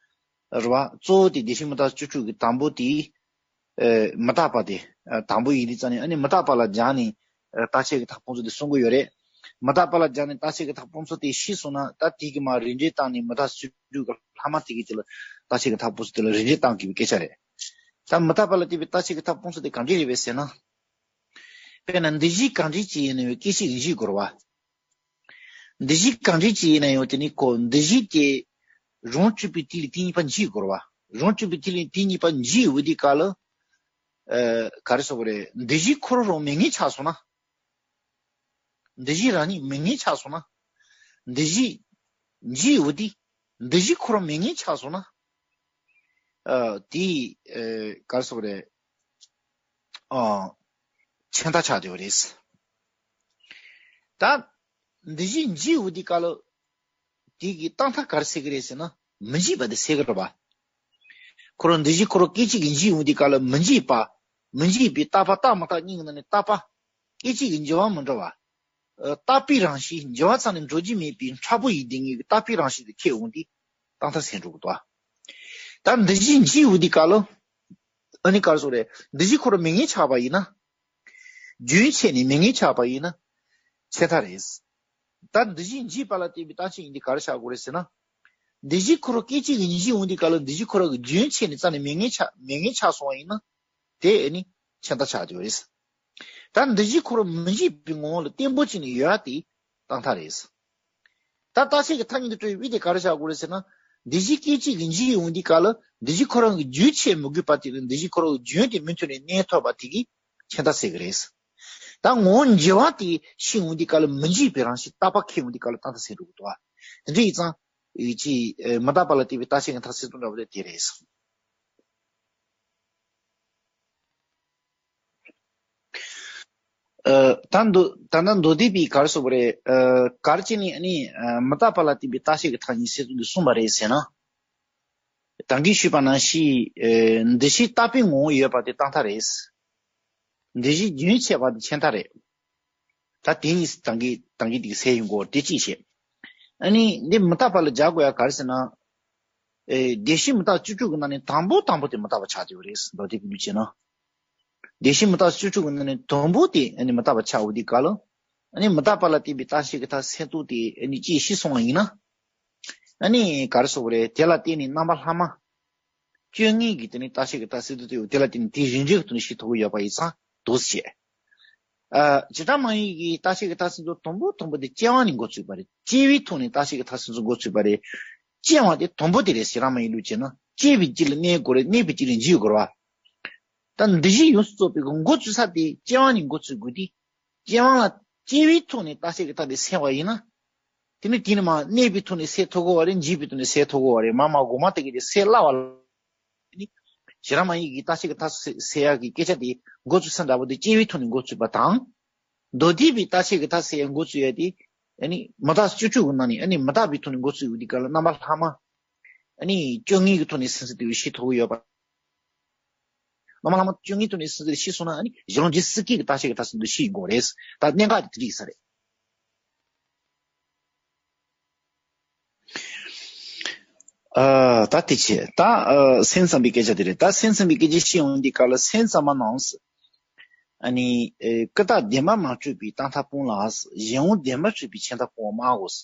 རེད་བ། གཙོ་བོ་དེ་བདེན་བཞི་མི་རྟག་བཅུ་དྲུག་གི་དང་པོ་དེ། ཨ་མི་རྟག་པ་དེ། ཨ་དང་པོ་ཡིན་དུས་ཙང་ནས་ཨ་ནི་མི་རྟག་པ་ལ་སྦྱར་ནས། ཨ་རྟག་ཆད་ཀྱི་མཐའ་སྤུངས་ཚུལ་དེ་གསུང་གི་ཡོད་རེད། མི་རྟག་པ་ལ་སྦྱར་ནས་རྟག་ཆད་ཀྱི་མཐའ་སྤུངས་ཚུལ་དེ་ཤེས་སོང་ན་ད་དེ་གི་མར་རིགས་འགྲེ་བཏང་ནས་མི་རྟག་བཅུ་དྲུག་གི་ལྷག་མ་དེ་གི་དེ་ལ་རྟག་ཆད་ཀྱི་མཐའ་སྤུངས་ཚུལ་དེ་ལ་རིགས་འགྲེ་བཏང་དགོས་པའི་སྐད་ཆ་རེད། ད་མི་རྟག་པ་ལ་ལྟོས་པའི་རྟག་ཆད་ཀྱི་མཐའ་སྤུངས་ཚུལ་དེ་གང་འདྲ་རེད་པས་ཟེར་ན། དཔེར་ན་འདི་བཞི་གང་འདྲ་ཅིག་ཡིན་ན་ཡང་སྐད་ཅིག་གིས་འཇིག་དགོས་རེད་བ། འདི་བཞི་གང་འདྲ་ཅིག་ཡིན་ན་ཡང་དེ་ནི་ཁོ་འདི་བཞི་དེ་རང་གཅིག་པུའི་དུས་ལ་དེ་གཉིས་པ་འཇིག་དགོས་རེད་བ། རང་གཅིག་པུའི་དུས་ལ་དེ་གཉིས་པ་འཇིག་འོང་དུས་སྐབས་ལ། ཨ་ག་རེ་ཟེར་དགོས་རེད། འདི་བཞི་ཁོ་རང་རང་མེད་མཁན་ཆགས་སོང་ན། འདི་བཞི་རང་ཉིད་མེད་མཁན་ཆགས་སོང་ན། འདི་བཞི་འཇིག་འོང་དུས་འདི་བཞི་ཁོ་རང་མེད་མཁན་ཆགས་སོང་ན། ཨ་དེ་ཨ་ག་རེ་ཟེར་དགོས་རེད། ཨ་ཆད་མཐའ་ཆགས་བསྡད་པ་རེད། ད་འདི་བཞི་འཇིག་འོང་དུས་སྐབས་ལ། དེ་གི་རྟག་མཐའ་ག་རེ་སེལ་གི་རེད་ཟེར་ན་མི་འཇིག་པ་དེ་སེལ་གི་རེད་བ། ཁོ་རང་འདི་བཞི་ཁོ་རང་སྐད་ཅིག་གིས་འཇིག་འོང་དུས་སྐབས་ལ་མི་འཇིག་པ། མི་འཇིག་པའི་རྟག་པ་རྟག་མི་རྟག་གཉིས་ཀྱི་ནང་ནས་རྟག་པ། སྐད་ཅིག་གིས་འགྱུར་བ་མི་འགྲོ་བ། ཨ་རྟག་པའི་རང་བཞིན་འགྱུར་བ་རྩ་ནས་འགྲོ་རྒྱུ་མེད་པའི་མཁྲེགས་པོ་ཡི་དེ་ཉིད་ཀྱི་རྟག་པའི་རང་བཞིན་དུ་ཁེལ་འོང་དུས་རྟག་མཐའ་སེལ་འགྲོ་གི་འདུག་ད་འདི་བཞི་འཇིག་འོང་དུས་སྐབས་ལ། ཨ་ནི་ག་རེ་ཟེར་དགོས་རེད། འདི་བཞི་ཁོ་རང་མེད་མཁན་ཆགས་པ་ཡིན་ན། རྒྱུན་ཆད་ནས་མེད་མཁན་ཆགས་པ་ཡིན་ན། ཆད་མཐའ་རེད། ད་འདི་བཞི་འཇིག་པ་ལ་བརྟེན་པའི་རྟག་ཆད་ཡིན་དུས་ག་རེ་བྱ་དགོས་རེད་ཟེར་ན། འདུ་བྱེད་འཁོར་བ་སྐད་ཅིག་གི་གཉིས་གཞི་ཡོང་དུས་སྐབས་ལ་འདུ་བྱེད་འཁོར་བ་གི་རྒྱུན་ཆད་ནས་རྩ་ནས་མེད་མཁན་ཆགས་མེད་མཁན་ཆགས་སོང་བ་ཡིན་ན། དེ་ཨ་ནི་ཁྱད་མཐའ་ཆགས་ཡོད་རེད། ད་འདུ་བྱེད་འཁོར་བ་མི་འཇིག་པའི་ངོ་བོ་ལ་བརྟན་པོ་བྱས་ནས་ཡོད་དེ་རྟག་མཐའ་རེད། ད་རྟག་ཆད་ཀྱི་མཐའ་གཉིས་དེ་སྤྲོད་པའི་དབྱིབས་དེ་ག་རེ་བྱ་དགོས་རེད་ཟེར་ན། འདུ་བྱེད་སྐད་ཅིག་གི་གཉིས་གཞི་ཡོང་དུས་སྐབས་ལ་འདུ་བྱེད་འཁོར་བ་གི་རྒྱུན་ཆད་མི་དགོས་པ་དེ་ནི་འདུ་བྱེད་འཁོར་བ་གི་རྒྱུན་དེ་མུ་མཐུད་ནས་གནས་ཐུབ་པ་དེ་གིས་ཁྱད་མཐའ་ཟེར་གི་རེད། ད་ངོ་བོ་འཇིག་པ་དེ་ཤི་ཡོང་དུས་སྐབས་ལ་མི་འཇིག་པའི་རང་བཞིན་རྟག་པ་ཁེལ་ཡོང་དུས་སྐབས་ལ་རྟག་མཐའ་ཟེར་འགྲོ་གི་འདུག་བ། དེ་འདྲ་ཡིན་ཙང་ཡིད་ཀྱི་མི་རྟག་པ་ལ་བརྟེན་པའི་རྟག་ཆད་ཀྱི་མཐའ་སེལ་སྟངས་འདྲ་བོ་དེ་དེ་རེད། ཨ། ད་མདོ་ད་ལྟ་མདོ་སྡེ་པས་ག་རེ་གསུངས་པ་རེད། ཨ། ག་རེ་བྱས་ནས་ཨ་ནི་ཨ། མི་རྟག་པ་ལ་བརྟེན་པའི་རྟག་ཆད་ཀྱི་མཐའ་གཉིས་སེལ་ཚུལ་འདི་གསུངས་པ་རེད་ཟེར་ན། ད་གིན་ཞུས་པ་ནང་བཞིན་ཨ། འདུ་བྱེད་རྟག་པའི་ངོ་བོ་ཡོད་པ་དེ་རྟག་མཐའ་རེད། འདུ་བྱེད་རྒྱུན་ཆད་པ་དེ་ཁྱད་མཐའ་རེད། ད་དེ་གཉིས་ད་གིན་ད་གིན་དེ་གི་སེལ་ཡོང་གི་ཡོད་རེད། དེ་གཅིག་བྱས། ཨ་ནི་འདི་མི་རྟག་པ་ལ་སྦྱར་དགོས་ཡ་ག་རེ་ཟེར་ན། ཨེ། བདེན་བཞི་མི་རྟག་བཅུ་དྲུག་གི་ནང་ནས་དང་པོ་དང་པོ་དེ་མི་རྟག་པ་ཆགས་ཡོད་རེད། མདོ་སྡེ་པའི་ལུགས་བྱས་ན། བདེན་བཞི་མི་རྟག་བཅུ་དྲུག་གི་ནང་ནས་དང་པོ་དེ་ཨ་ནི་མི་རྟག་པ་ཆགས་ཡོང་དུས་སྐབས་ལ། ཨ་ནི་མི་རྟག་པ་ལ་བརྟེན་པའི་རྟག་ཆད་ཀྱི་མཐའ་སེལ་ཚུལ་དེ་ཨ་ནི་ཅིག་ཤི་སོང་བ་ཡིན་ན། ཨ་ནི་ག་རེ་ཟེར་དགོས་རེད། དེ་ལ་བརྟེན་ནས་རྣམ་པ་ལྷག་མ། སྤྱོད་ངན་གྱི་དེ་ནི་རྟག་ཆད་ཀྱི་མཐའ་སེལ་ཚུལ་དེ་ཡོད། དེ་ལ་བརྟེན་ནས་དེ་རིམ་གྲོའི་ཐོག་ནས་ཤི་ཐུབ་ཀྱི་ཡོད་པ་ཡིན་ཙང་འདུག་སེ་བྱས། ཨ། བྱེ་བྲག་སྨྲ་བའི་གི་རྟག་ཆད་ཀྱི་མཐའ་སེལ་ཚུལ་དང་པོ་དང་པོ་དེ་སྐྱེ་བ་ནས་འགོ་ཚུགས་པ་རེད། སྐྱེ་བའི་ཐོག་ནས་རྟག་ཆད་ཀྱི་མཐའ་སེལ་ཚུལ་འགོ་ཚུགས་པ་རེད། སྐྱེ་བ་དེ་དང་པོ་དེ་རེད། བྱེ་བྲག་སྨྲ་བའི་ལུགས་བྱས་ན་སྐྱེས་པའི་རྒྱུད་ལ་གནས་དགོས་རེད། གནས་པའི་རྒྱུད་ལ་འཇིག་དགོས་རེད་བ། ད་འདུ་བྱེད་ཡོངས་སུ་རྫོགས་པའི་གི་འགོ་ཚུགས་ས་དེ་སྐྱེ་བ་ནས་འགོ་ཚུགས་དགོས་དུས། སྐྱེ་བ་ལ་སྐྱེ་བའི་ཐོག་ནས་རྟག་ཆད་ཀྱི་མཐའ་དེ་སེལ་བ་ཡིན་ན། དེ་ནི་དེ་ནི་མར་གནས་པའི་ཐོག་ནས་སེལ་ཐུབ་ཀྱི་ཡོད་རེད། འཇིག་པའི་ཐོག་ནས་སེལ་ཐུབ་ཀྱི་ཡོད་རེད། མར་མར་འགོ་མ་དེ་གི་དེ་སེལ་སླ་བ་ལ། ནི། བྱེ་བྲག་སྨྲ་བའི་གི་རྟག་ཆད་ཀྱི་མཐའ་སེལ་ཡག་གི་སྐད་ཆ་དེ་འགོ་ཚུགས་ས་འདྲ་པོ་དེ་སྐྱེ་བའི་ཐོག་ནས་འགོ་ཚུགས་པ་དང་། མདོ་སྡེ་པའི་རྟག་ཆད་ཀྱི་མཐའ་སེལ་ཡག་འགོ་ཚུགས་ཡག་དེ། ཨ་ནི་མི་རྟག་བཅུ་དྲུག་གི་ནང་ནས་ཨ་ནི་མི་རྟག་པའི་ཐོག་ནས་འགོ་ཚུགས་ཡོང་དུས་སྐབས་ལ་རྣམ་པ་ལྷག་མ། ཨ་ནི་སྤྱོད་ངན་གྱི་ཐོག་ནས་སེམས་ཅན་དེ་ཤི་ཐུབ་ཀྱི་ཡོད་པ། རྣམ་པ་ལྷག་མ་སྤྱོད་ངན་ཐོག་ནས་སེམས་ཅན་ཤི་སོང་ན་ཨ་ནི་གཞན་འདི་སྲིད་ཀྱི་རྟག་ཆད་ཀྱི་མཐའ་སེལ་ཚུལ་ཤི་ཡོང་གི་རེད། ད་གནད་འགག་དེ་དེ་རིགས་ས་རེད། ཨ། ད་དེ་བྱས། ད་ཨ། སེམས་ཙམ་པའི་སྐད་ཆ་དེ་རེད། ད་སེམས་ཙམ་པའི་སྐད་ཆ་བཤད་ཡོང་དུས་སྐབས་ལ་སེམས་ཙམ་པ་རྣམས། ཨ་ནི་ཨེ། ཀུན་བརྟགས་བདེན་པར་མ་གྲུབ་པའི་རྟག་མཐའ་སྤོང་ལ། གཞན་དབང་བདེན་པར་གྲུབ་པའི་ཁྱད་མཐའ་སྤོང་བ་སྨྲ་དགོས།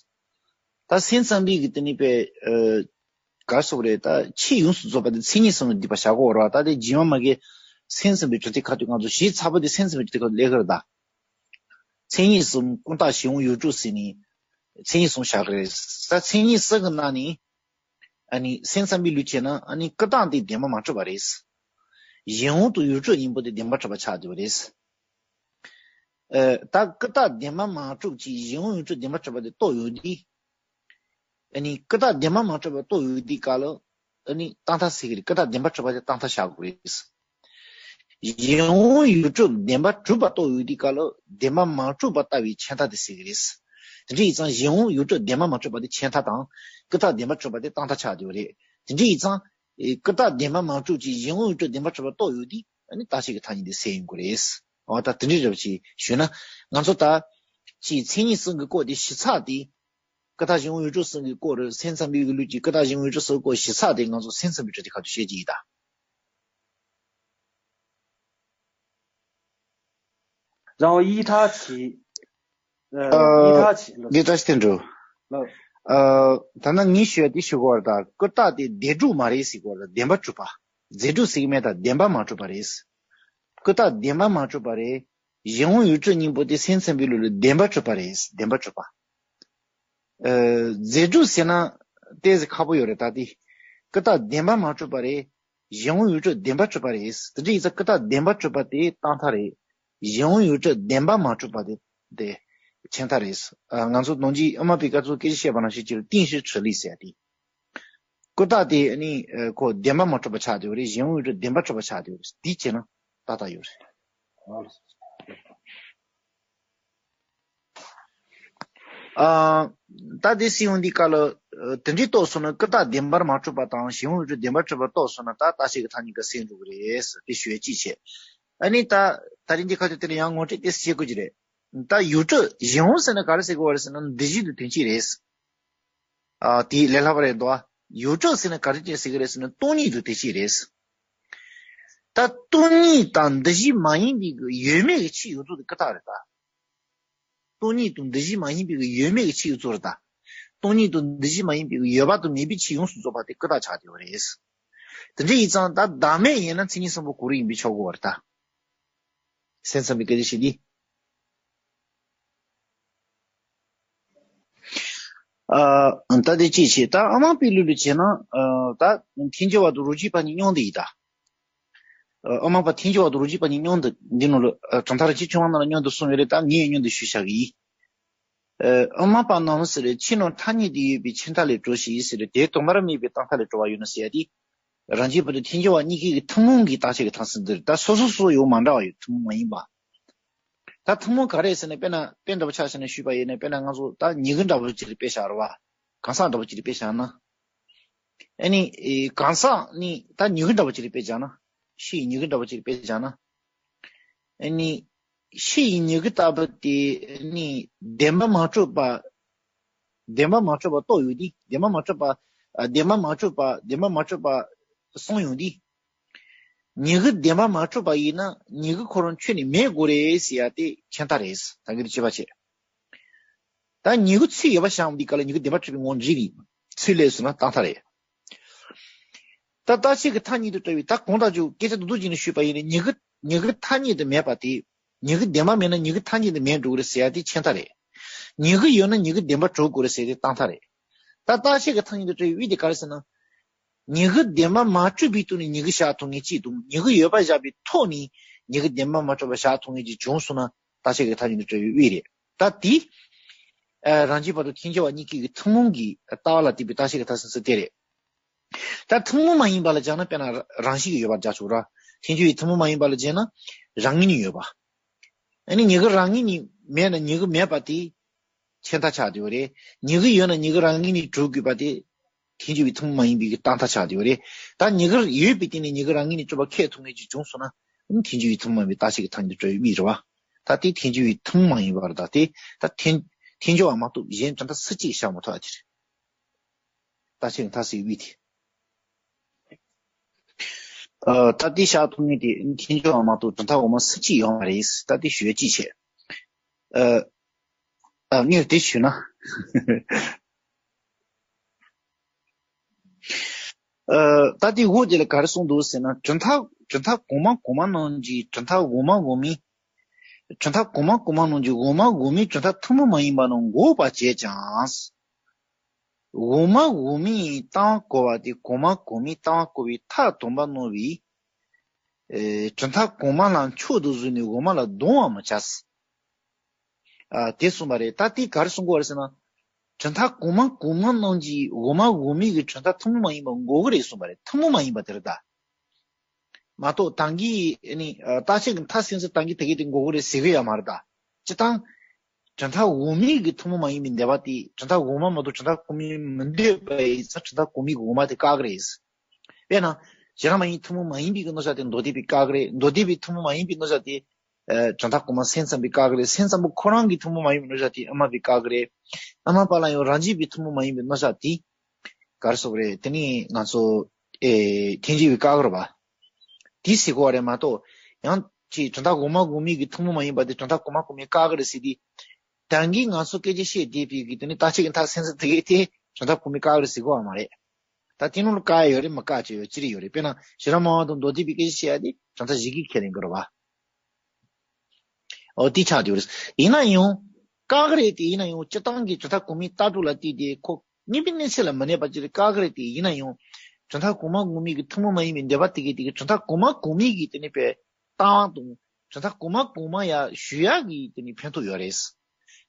ད་སེམས་ཙམ་པའི་གི་དེ་ནི་པའི། ཨ། ག་རེ་ཟེར་དགོས་རེད། ད་ཆོས་ཡོངས་སུ་རྫོགས་པ་དེ་མཚན་ཉིད་གསུམ་ལ་སྡུད་པ་བྱ་དགོས་རེད་བ། ད་དེ་རྗེས་མ་མ་གི་སེམས་ཙམ་པའི་དྲི་དེབ་ཁ་ཐུག་ང་ཚོ་གཞི་ཚ་པོ་དེ་སེམས་ཙམ་པའི་དྲི་དེབ་ཁ་ཐུག་སླེབས་ཀྱི་རེད་ད། མཚན་ཉིད་གསུམ་ཀུན་བརྟགས་གཞན་དབང་ཡོངས་གྲུབ་ཟེར་ནས་མཚན་ཉིད་གསུམ་བཞག་གི་རེད། ད་མཚན་ཉིད་གསུམ་གི་ནང་ནས་ཨ་ནི་སེམས་ཙམ་པའི་ལུགས་བྱས་ན་ཨ་ནི་ཀུན་བརྟགས་དེ་བདེན་པར་མ་གྲུབ་པ་རེད། གཞན་དབང་དང་ཡོངས་གྲུབ་གཉིས་པོ་དེ་བདེན་པར་གྲུབ་པ་ཆགས་བསྡད་པ་རེད། ཨ། ད་ཀུན་བརྟགས་བདེན་པར་མ་གྲུབ་ཅིང་གཞན་དབང་ཡོངས་གྲུབ་བདེན་པར་གྲུབ་པ་དེ་རྟོགས་ཡོད་དུས། ཨ་ནི་ཀུན་བརྟགས་བདེན་པར་མ་གྲུབ་པ་རྟོགས་ཡོད་དུས་སྐབས་ལ་ཨ་ནི་རྟག་མཐའ་ཟེར་གི་རེད། ཀུན་བརྟགས་བདེན་པར་གྲུབ་པ་དེ་རྟག་མཐའ་བཞག་དགོས་རེད། གཞན་དབང་ཡོངས་གྲུབ་བདེན་པར་གྲུབ་པ་རྟོགས་ཡོད་དུས་སྐབས་ལ་བདེན་པར་མ་གྲུབ་པ་ལྟ་བུའི་ཁྱད་མཐའ་དེ་ཟེར་གི་རེད། དེ་འདྲ་ཡིན་ཙང་གཞན་དབང་ཡོངས་གྲུབ་བདེན་པར་མ་གྲུབ་པ་དེ་ཁྱད་མཐའ་དང་། ཀུན་བརྟགས་བདེན་པར་གྲུབ་པ་དེ་རྟག་མཐའ་ཆགས་བསྡད་པ་རེད། དེ་འདྲ་ཡིན་ཙང་། ཨེ། ཀུན་བརྟགས་བདེན་པར་མ་གྲུབ་ཅིང་གཞན་དབང་ཡོངས་གྲུབ་བདེན་པར་གྲུབ་པ་རྟོགས་ཡོད་དུས་ཨ་ནི་རྟག་ཆད་ཀྱི་མཐའ་གཉིས་དེ་སེལ་ཡོང་གི་རེད། འོ་ད་དེ་འདྲའི་འདྲ་པོ་ཅིག་ཞུས་ན། ང་ཚོ་ད་ཅིག་མཚན་ཉིད་གསུམ་གྱི་སྐོར་དེ་ཞིབ་ཚགས་དེ། ཀུན་བརྟགས་གཞན་དབང་ཡོངས་གྲུབ་གསུམ་གྱི་སྐོར་རེད། སེམས་ཙམ་པའི་ལུགས་ཀྱི་ཀུན་བརྟགས་གཞན་དབང་ཡོངས་གྲུབ་གསུམ་གྱི་སྐོར་ཞིབ་ཚགས་དེ་ང་ཚོ་སེམས་ཙམ་པའི་དྲི་དེབ་ཁ་ཐུག་བཤད་ཀྱི་ཡིན་ད། རང་དབང་ཡིག་ཐག་བྱེད། ཨ། ཡིག་ཐག་བྱེད་ལ། འདི་ལྟར་བསྟན་འགྲོ། ལགས། ཨ། ད་ནི་ངས་ཞུ་ཡ་དེ་ཞུ་དགོས་རེད་ད། ཀུན་བརྟགས་དེ་བདེན་གྲུབ་མ་རེད་ཟེར་དགོས་རེད། བདེན་པར་གྲུབ་པ། རྫས་གྲུབ་ཟེར་གི་མེད་ད། བདེན་པར་མ་གྲུབ་པ་རེད། ཀུན་བརྟགས་བདེན་པར་མ་གྲུབ་པ་རེད། གཞན་དབང་ཡོངས་གྲུབ་གཉིས་པོ་དེ་སེམས་ཙམ་པའི་ལུགས་ལ་བདེན་པར་གྲུབ་པ་རེད། བདེན་པར་གྲུབ་པ། ཨ། རྫས་གྲུབ་ཟེར་ན་ཏོག་ཙམ་ཁག་པོ་ཡོད་རེད་ད་དེ། ཀུན་བརྟགས་བདེན་པར་མ་གྲུབ་པ་རེད། གཞན་དབང་ཡོངས་གྲུབ་བདེན་པར་གྲུབ་པ་རེད། དེ་འདྲ་ཡིན་ཙང་ཀུན་བརྟགས་བདེན་པར་གྲུབ་པ་དེ་རྟག་མཐའ་རེད། གཞན་དབང་ཡོངས་གྲུབ་བདེན་པར་མ་གྲུབ་པ་དེ་དེ་ཁྱད་མཐའ་རེད། ཨ། ང་ཚོ་ནང་ཆོས་ཨ་མ་པའི་སྐབས་སུ་སྐད་ཆ་བཤད་པ་ནང་བཞིན་གྱི་རྟེན་གཞི་ཁྲི་ལས་ཟེར་ཡ་དེ། ཀུན་བརྟགས་དེ་ནི་ཁོ་བདེན་པར་མ་གྲུབ་པ་ཆགས་བསྡད་ཡོད་རེད། གཞན་དབང་ཡོངས་གྲུབ་བདེན་པར་གྲུབ་པ་ཆགས་བསྡད་ཡོད་རེད། དེ་བྱས་ན་ཏག་ཏག་ཡོད་རེད། ཨ། ད་དེ་སྲིད་ཡོང་དུས་སྐབས་ལ། ཨ། དེ་འདྲའི་རྟོགས་སོང་ན་ཀུན་བརྟགས་བདེན་པར་མ་གྲུབ་པ་དང་གཞན་དབང་ཡོངས་གྲུབ་བདེན་པར་གྲུབ་པ་རྟོགས་སོང་ན་ད་རྟག་ཆད་ཀྱི་མཐའ་གཉིས་ཀ་སེལ་འགྲོ་གི་རེད་ཟེར་དེ་ཞུ་ཡ་གཅིག་བྱས། ཨ་ནི་ད་ད་རིང་འདི་ཁ་ཐུག་དེ་ལ་ཡང་ངོ་སྤྲོད་དེ་བྱེད་དགོས་ཀྱི་རེད། ད་ཡོངས་གྲུབ་གཞན་དབང་ཟེར་ན་ག་རེ་ཟེར་དགོས་པ་རེད་ཟེར་ན་འདུ་བྱེད་དུ་དོན་གཅིག་རེད། ཨ། དེ་ལས་སླ་བ་རེད་འདུག་ཨ། ཡོངས་གྲུབ་ཟེར་ན་ག་རེ་ཅན་ཟེར་གི་རེད་ཟེར་ན་སྟོང་ཉིད་དུ་དོན་གཅིག་རེད། ད་སྟོང་ཉིད་དང་འདུ་བྱེད་མ་ཡིན་པའི་གི་ཡོད་མེད་ཀྱི་ཆོས་ཡོད་ཚུལ་དེ་ཀུན་བརྟགས་རེད་ད། སྟོང་ཉིད་དང་འདུ་བྱེད་མ་ཡིན་པའི་གི་ཡོད་མེད་ཀྱི་ཆོས་ཡོད་ཚུལ་རེད་ད། སྟོང་ཉིད་དང་འདུས་བྱས་མ་ཡིན་པའི་ཡོད་པ་དང་མེད་པའི་ཆོས་ཡོངས་སུ་རྫོགས་པ་དེ་ཀུན་བརྟགས་ཆགས་བསྡད་པ་རེད། དེ་འདྲ་ཡིན་ཙང་ད་བདག་མེད་ཡིན་ན་མཚན་ཉིད་གསུམ་པོ་གོ་རིགས་ཡིན་པས་ཆོག་གོ་བར་ད། སེམས་ཙམ་པའི་སྐད་ཆ་བཤད་དུས། ཨ། ད་དེ་ཅིའི་ཕྱིར་ད་དབུ་མ་པའི་ལུགས་ལ་བྱས་ན། ཨ། ད་ཐལ་འགྱུར་བ་དང་རོ་གཅིག་པ་གཉིས་མཉམ་དུ་ཡིན་ད། ཨ། དབུ་མ་པ་ཐལ་འགྱུར་བ་དང་རོ་གཅིག་པ་གཉིས་མཉམ་དུ་འདི་ནང་ལ། ཨ། གྲུབ་མཐའ་རིན་ཆེན་ཕྱོགས་སྔ་ནང་ལ་མཉམ་དུ་གསུངས་ཡོད་རེད། ད་ངས་མཉམ་དུ་ཞུས་བཞག་གི་ཡིན། ཨ། དབུ་མ་པ་རྣམས་ཟེར་རེད། ཕྱི་ནང་ཐ་སྙད་དུ་ཡོད་པའི་ཕྱིར་མཐའ་ལས་གྲོལ་ཞེས་ཟེར་རེད། དེ་དོན་པར་དམིགས་པའི་རྟག་མཐའ་ལས་གྲོལ་བ་ཡོད་ན་ཟེར་ཡ་དེ། རང་རྒྱུད་པ་དང་ཐལ་འགྱུར་བ་གཉིས་ཀའི་གི་ཐུན་མོང་གི་རྟག་ཆད་ཀྱི་མཐར་ཟིན་འདིར་ད་སོ་སོ་སོ་ཡང་མ་འདྲ་བ་ཡོད། ཐུན་མོང་མ་ཡིན་པ། ད་ཐུན་མོང་ག་རེ་ཟེར་ན། དཔེར་ན་དཔེ་འདྲ་པོ་ཆ་བཞག་ནས་ཞུས་པ་ཡིན་ན། དཔེར་ན་ང་ཚོ་ད་མྱུ་གུ་འདྲ་པོ་ཅིག་ལ་དཔེ་བཞག་རེད་བ། གང་ཟག་འདྲ་པོ་ཅིག་ལ་དཔེ་བཞག་ན། ཨ་ནི་ཨེ། གང་ཟག་ནི་ད་མྱུ་གུ་འདྲ་པོ་ཅིག་ལ་དཔེ་བཞག་ན། ཕྱི་ཡི་མྱུ་གུ་འདྲ་པོ་ཅིག་ལ་དཔེ་བཞག་ན། ཨ་ནི་ཕྱི་ཡི་མྱུ་གུ་ལྟ་བུ་དེ་ནི་བདེན་པ་མ་གྲུབ་པ། བདེན་པ་མ་གྲུབ་པ་རྟོགས་ཡོང་དུས། བདེན་པ་མ་གྲུབ་པ། ཨ། བདེན་པ་མ་གྲུབ་པ། བདེན་པ་མ་གྲུབ་པ་གསུངས་ཡོང་དུས། མྱུ་གུ་བདེན་པ་མ་གྲུབ་པ་ཡིན་ན་མྱུ་གུ་ཁོ་རང་ཁྱོན་ནས་མེད་དགོས་རེད་ཟེར་ཡ་དེ་ཁྱད་མཐའ་རེད། ད་གིན་དཔྱད་པ་བྱས། ད་མྱུ་གུ་ཚུར་ཡོད་པ་བཞག་འདི་ག་ལ་མྱུ་གུ་བདེན་པ་གྲུབ་པའི་ངོ་འཛིན་གྱི་ཚུར་སླེབས་སོང་ན་རྟག་མཐའ་རེད། ད་རྟག་ཆད་ཀྱི་མཐའ་གཉིས་དང་བྲལ་བའི། ད་གོང་དང་མཇུག་སྐད་ཆ་རྡོག་རྡོག་ཅིག་ནས་ཞུས་པ་ཡིན་ན། མྱུ་གུ་མྱུ་གུ་ཐ་སྙད་དུ་མེད་པ་དེ། མྱུ་གུ་བདེན་པ་མེད་ན་མྱུ་གུ་ཐ་སྙད་དུ་མེད་འགྲོ་གི་རེད་ཟེར་ཡ་དེ་ཁྱད་མཐའ་རེད། མྱུ་གུ་ཡོད་ན་མྱུ་གུ་བདེན་པ་གྲུབ་དགོས་རེད་ཟེར་དེ་རྟག་མཐའ་རེད། ད་རྟག་ཆད་ཀྱི་མཐའ་གཉིས་དང་བྲལ་བའི་དབྱིབས་དེ་ག་རེ་ཟེར་ན། མྱུ་གུ་བདེན་པ་མ་གྲུབ་པའི་སྟེང་ནས་མྱུ་གུ་བཞག་ཐུབ་མཁན་གཅིག་དང་། མྱུ་གུ་ཡོད་པ་བཞག་པའི་ཐོག་ནས་མྱུ་གུ་བདེན་པ་མ་གྲུབ་པ་བཞག་ཐུབ་མཁན་གཅིག་བྱུང་སོང་ན། རྟག་ཆད་ཀྱི་མཐའ་གཉིས་དང་བྲལ་བའི་དབྱིབས་རེད། ད་དེ། ཨ། རང་རྒྱུད་པ་དང་ཐལ་འགྱུར་བ་གཉིས་ཀའི་གི་ཐུན་མོང་གི་ལྟ་བ་ལ་བརྟེན་པའི་རྟག་ཆད་ཀྱི་མཐར་ཟིན་ཚུལ་དེ་རེད། ད་ཐུན་མོང་མ་ཡིན་པ་ལ་སྦྱར་ན། དཔེར་ན་རང་བཞིན་གྱིས་ཡོད་པར་སྦྱར་ཆོག་ར། ཐལ་འགྱུར་བའི་ཐུན་མོང་མ་ཡིན་པ་ལ་སྦྱར་ན་རང་ངོས་ནས་ཡོད་པ། ཨ་ནི་མྱུ་གུ་རང་ངོས་ནས་མེད་ན་མྱུ་གུ་མེད་པ་དེ་ཁྱད་མཐའ་ཆགས་བསྡད་ཡོད་རེད། མྱུ་གུ་ཡོད་ན་མྱུ་གུ་རང་ངོས་ནས་གྲུབ་དགོས་པ་དེ་ཐལ་འགྱུར་བའི་ཐུན་མོང་མ་ཡིན་པའི་གི་རྟག་མཐའ་ཆགས་བསྡད་ཡོད་རེད། ད་མྱུ་གུ་ཡོད་པའི་སྟེང་ནས་མྱུ་གུ་རང་ངོས་ནས་གྲུབ་པ་ཁས་ཐུབ་མཁན་ཅིག་བྱུང་སོང་ན། ཨ་ནི་ཐལ་འགྱུར་བའི་ཐུན་མོང་མ་ཡིན་པའི་རྟག་ཆད་ཀྱི་མཐའ་གཉིས་དང་བྲལ་བའི་དབྱིབས་རེད་བ། ད་དེ་ཐལ་འགྱུར་བའི་ཐུན་མོང་མ་ཡིན་པ་རེད། ད་དེ་ད་ཐལ་ཐལ་འགྱུར་བ་མ་གཏོགས་གཞན་གྲུབ་མཐའ་སུ་གཅིག་བཞག་མ་ཐུབ་པ་དེ་རེད། རྟག་ཆད་ཀྱི་མཐར་ཟིན་དབྱིབས་དེ། ཨ། ད་དེ་བཞག་ཐུབ་མཁན་དེ་ཐལ་འགྱུར་བ་མ་གཏོགས་གྲུབ་མཐའ་འོག་མ་སུ་གཅིག་ཡོད་མ་རེད། ད་དེ་ཞུ་ཡ་ཅིའི་ཕྱིར། ཨ། ཨ། ངས་དེ་ཞུས་ན། ཨ། ད་དེ་འོག་དེ་ལ་ག་རེ་གསུངས་འདུག་ཟེར་ན། གྲུབ་མཐའ་གྲུབ་མཐའ་གོང་མ་གོང་མ་རྣམས་ཀྱི་གྲུབ་མཐའ་འོག་མ་འོག་མའི། གྲུབ་མཐའ་གོང་མ་གོང་མ་རྣམས་ཀྱི་འོག་མ་འོག་མའི་གྲུབ་མཐའ་ཐུན་མོང་མ་ཡིན་པ་རྣམས་འགོག་པར་བྱེད་ཀྱང་། འོག་མ་འོག་མའི་ལྟ་བ་གོ་བ་དེ་གོང་མ་གོང་མའི་ལྟ་བ་གོ་བའི་མཐར་གདམས་པ་རྣམ་པའི། ཨེ། གྲུབ་མཐའ་གོང་མ་ལ་མཆོག་ཏུ་བཟུང་ནས་འོག་མ་ལ་གདམས་པར་མི་བྱ། ཨ། དེ་གསུངས་པ་རེད། ད་དེ་ག་རེ་གསུང་གི་ཡོད་རེད་ཟེར་ན། གྲུབ་མཐའ་གོང་མ་གོང་མ་རྣམས་ཀྱི་འོག་མ་འོག་མའི་གི་གྲུབ་མཐའ་ཐུན་མོང་མ་ཡིན་པ་འགོག་གི་རེད་གསུངས་པ་རེད། ཐུན་མོང་མ་ཡིན་པ་དེ་རེད་ད། མ་གཏོགས་ད་གིན་ནི། ཨ། རྟག་ཆད་ཀྱི་མཐར་ཟིན་ཚུལ་ད་གིན་དེ་གས་དེ་འགོག་གི་རེད་ཟེར་གི་ཡོད་མ་རེད་ད། སྤྱིར་བཏང་། གྲུབ་མཐའ་འོག་མའི་གི་ཐུན་མོང་མ་ཡིན་པའི་འདོད་པ་དེ་གྲུབ་མཐའ་འོག་མ་མ་གཏོགས་གྲུབ་མཐའ་གོང་མ་མི་འདོད་པ་ཡིན་ཙང་། གྲུབ་མཐའ་གོང་མའི་གི་འོག་མ་དེ་བཀག་གི་རེད། དཔེར་ན། གཞི་རང་མ་ཡིན་ཐུན་མོང་མ་ཡིན་པའི་གི་རྣམ་གཞག་དེ་མདོ་སྡེ་པས་བཀག་གི་རེད། མདོ་སྡེ་པའི་ཐུན་མོང་མ་ཡིན་པའི་རྣམ་གཞག་དེ། ཨ། གྲུབ་མཐའ་གོང་མ་སེམས་ཙམ་པས་བཀག་གི་རེད། སེམས་ཙམ་པ་ཁོ་རང་གི་ཐུན་མོང་མ་ཡིན་པའི་རྣམ་གཞག་དེ་དབུ་མ་པས་བཀག་གི་རེད། དབུ་མ་པ་ལ་ཡང་རང་རྒྱུད་པའི་ཐུན་མོང་མ་ཡིན་པའི་རྣམ་གཞག་དེ། ག་རེ་ཟེར་དགོས་རེད། དེ་ནི་ང་ཚོ། ཨེ། ཐལ་འགྱུར་བས་བཀག་གི་རེད་པ། དེ་ཟེར་དགོས་པ་རེད་མ་གཏོགས། ཡང་ཅིག་གྲུབ་མཐའ་འོག་མ་འོག་མའི་གི་ཐུན་མོང་མ་ཡིན་པ་དེ་གྲུབ་མཐའ་གོང་མ་གོང་མས་བཀག་གི་རེད་ཟེར་དུས། ད་གིན་ང་ཚོ་སྐད་ཆ་བཤད་བསྡད་པའི་གི་དེ་ནི་རྟག་ཆད་ཀྱི་མཐར་ཟིན་ཚུལ་དེ་གས་དེ་གྲུབ་མཐའ་གོང་མས་བཀག་གི་རེད་ཟེར་དགོས་པ་མ་རེད། ད་དེ་ནང་ལ་བཀག་ཡ་ཡོད་རེད། མ་བཀག་བྱས་ཡོད་ཅི་རིགས་ཡོད་རེད། དཔེར་ན་གཞི་རང་མ་ཡིན་དང་མདོ་སྡེ་པའི་སྐད་ཆ་བཤད་ཡ་དེ་གྲུབ་མཐའ་བཞི་གིས་ཁས་ལེན་གྱི་རེད་པ། འོ་དེ་ཆགས་བསྡད་ཡོད་རེད། ཡིན་ན་ཡང་། བཀག་གི་རེད་དེ། ཡིན་ན་ཡང་སྤྱིར་བཏང་གི་གྲུབ་མཐའ་གོང་མའི་ལྟ་གྲུབ་ལ་བརྟེན་ཏེ་ཁོ་དངོས་པོའི་གནས་ཚད་ལ་མི་གནས་པ་ཅིག་རེད། བཀག་གི་རེད་དེ། ཡིན་ན་ཡང་། གྲུབ་མཐའ་གོང་མ་གོང་མའི་གི་ཐུན་མོང་མ་ཡིན་པའི་འདོད་པ་དེ་གས་དེ་གས་གྲུབ་མཐའ་གོང་མ་གོང་མའི་གི་དེ་ནི་པའི་ལྟ་བ་དང་། གྲུབ་མཐའ་གོང་མ་གོང་མ་ཡ་ཞུ་ཡ་གི་དེ་ནི་ཕན་ཐོགས་ཡོད་རེད།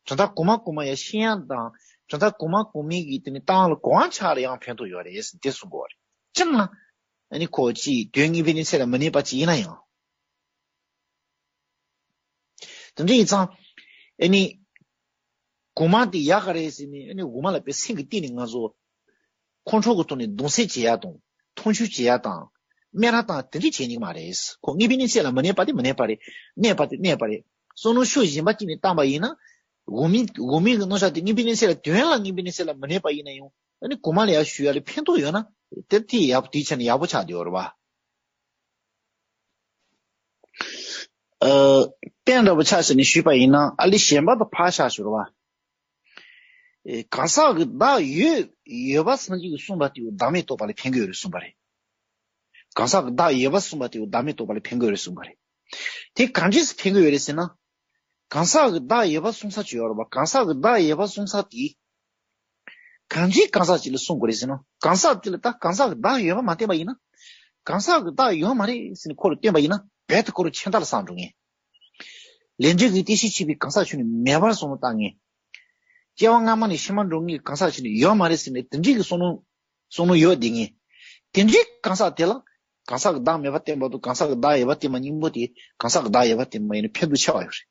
གྲུབ་མཐའ་གོང་མ་གོང་མ་ཡ་ཤེས་ཡ་དང་། གྲུབ་མཐའ་གོང་མ་གོང་མའི་གི་དེ་ནི་ལྟ་བ་ལ་གོ་བ་ཆགས་ལ་ཡང་ཕན་ཐོགས་ཡོད་རེད། དེ་གསུང་གི་ཡོད་རེད། སྤྱིར་ན། ཨ་ནི་ཁོ་ཅིག་དོན་དངོས་པོའི་གནས་ཚད་ལ་མི་གནས་པ་ཅིག་ཡིན་ན་ཡང་། དེ་འདྲ་ཡིན་ཙང་། ཨ་ནི། གོང་མ་དེ་ཡག་ག་རེད་ཟེར་ནས། ཨ་ནི་འོག་མ་ལ་པའི་སེམས་ཀྱི་སྟེང་ནས་ང་ཚོ་ཁོང་ཁྲོ་གི་ཐོག་ནས་གདུང་སེམས་བྱེད་ཡ་དང་། མཐོང་ཆུང་བྱེད་ཡ་དང་། སྨད་ར་དང་དེ་འདྲ་བྱེད་ཉན་གི་མ་རེད། ཁོ་དངོས་པོའི་གནས་ཚད་ལ་མི་གནས་པ་དེ་མི་གནས་པ་རེད། གནས་པ་དེ་གནས་པ་རེད། བསམ་བློ་ཕྱོགས་གཞན་པ་གཅིག་ནས་བཏང་པ་ཡིན་ན། འོག་མིན་འོག་མིན་གྱི་རྣམ་གཞག་དེ་དངོས་པོའི་གནས་ཚད་ལ། དོན་ལ་དངོས་པོའི་གནས་ཚད་ལ་མི་གནས་པ་ཡིན་ན་ཡང་། ཨ་ནི་གོང་མ་ལ་ཡར་ཞུ་ཡ་ལ་ཕན་ཐོགས་ཡོད་ན། དེ་དེ་ཡག་པོ། དེའི་ཆ་ནས་ཡག་པོ་ཆགས་བསྡད་ཡོད་རེད་པ། ཨ། དཔེ་འདྲ་པོ་ཆ་བཞག་ནས་ཞུས་པ་ཡིན་ན། ཨ་ལི་གཞན་པ་དང་ཕར་བཞག་ཞུ་རེད་པ། ཨེ། གང་ཟག་གི་བདག་ཡོད་ཡོད་པ་སངས་རྒྱས་ཀྱིས་གསུངས་པ་དེ་བདག་མེད་རྟོགས་པ་ལ་ཕན་གྱི་ཡོད་རེད་གསུངས་པ་རེད། གང་ཟག་གི་བདག་ཡོད་པ་གསུངས་པ་དེ་བདག་མེད་རྟོགས་པ་ལ་ཕན་གྱི་ཡོད་རེད་གསུངས་པ་རེད། དེ་གང་འདྲས་སེ་ཕན་གྱི་ཡོད་རེད་ཟེར་ན། གང་ཟག་གི་བདག་ཡོད་པ་གསུང་ས་ཅིག་ཡོད་རེད་པ། གང་ཟག་གི་བདག་ཡོད་པ་གསུང་ས་དེ། གང་ཅིའི་གང་ཟག་ཅིག་ལ་གསུང་དགོས་རེད་ཟེར་ན། གང་ཟག་དེ་ལ་ད་གང་ཟག་གི་བདག་ཡོད་པ་མ་བསྟན་པ་ཡིན་ན། གང་ཟག་གི་བདག་ཡོད་མ་རེད་ཟེར་ནས་ཁོ་ལ་བསྟན་པ་ཡིན་ན་རྦད་དེ་ཁོ་རང་ཆད་ལྟ་ལ་བསམ་འགྲོ་ངེས། ལས་འབྲས་ཀྱི་རྟེན་གཞི་བྱས་པའི་གང་ཟག་ཆོས་ནི་མེད་པར་བཟུང་ལ་བལྟ་ངེས། སྐྱེ་བ་སྔ་མ་ནས་ཕྱི་མ་འགྲོ་ངེས་གང་ཟག་ཆོས་ནི་ཡོད་མ་རེད་ཟེར་ནས་དེ་འདྲའི་གི་བསམ་བློ་བསམ་བློ་ཡོད་བསྡད་ངེས། དེ་འདྲའི་གང་ཟག་དེ་ལ་གང་ཟག་གི་བདག་མེད་པ་བསྟན་པ་དང་གང་ཟག་གི་བདག་ཡོད་པ་བསྟན་པ་གཉིས་པོ་དེ་གང་ཟག་གི་བདག་ཡོད་པ་བསྟན་པ་ཡིན་ན་ཕན་ཐོགས་ཆེ་བ་ཡོད་རེད།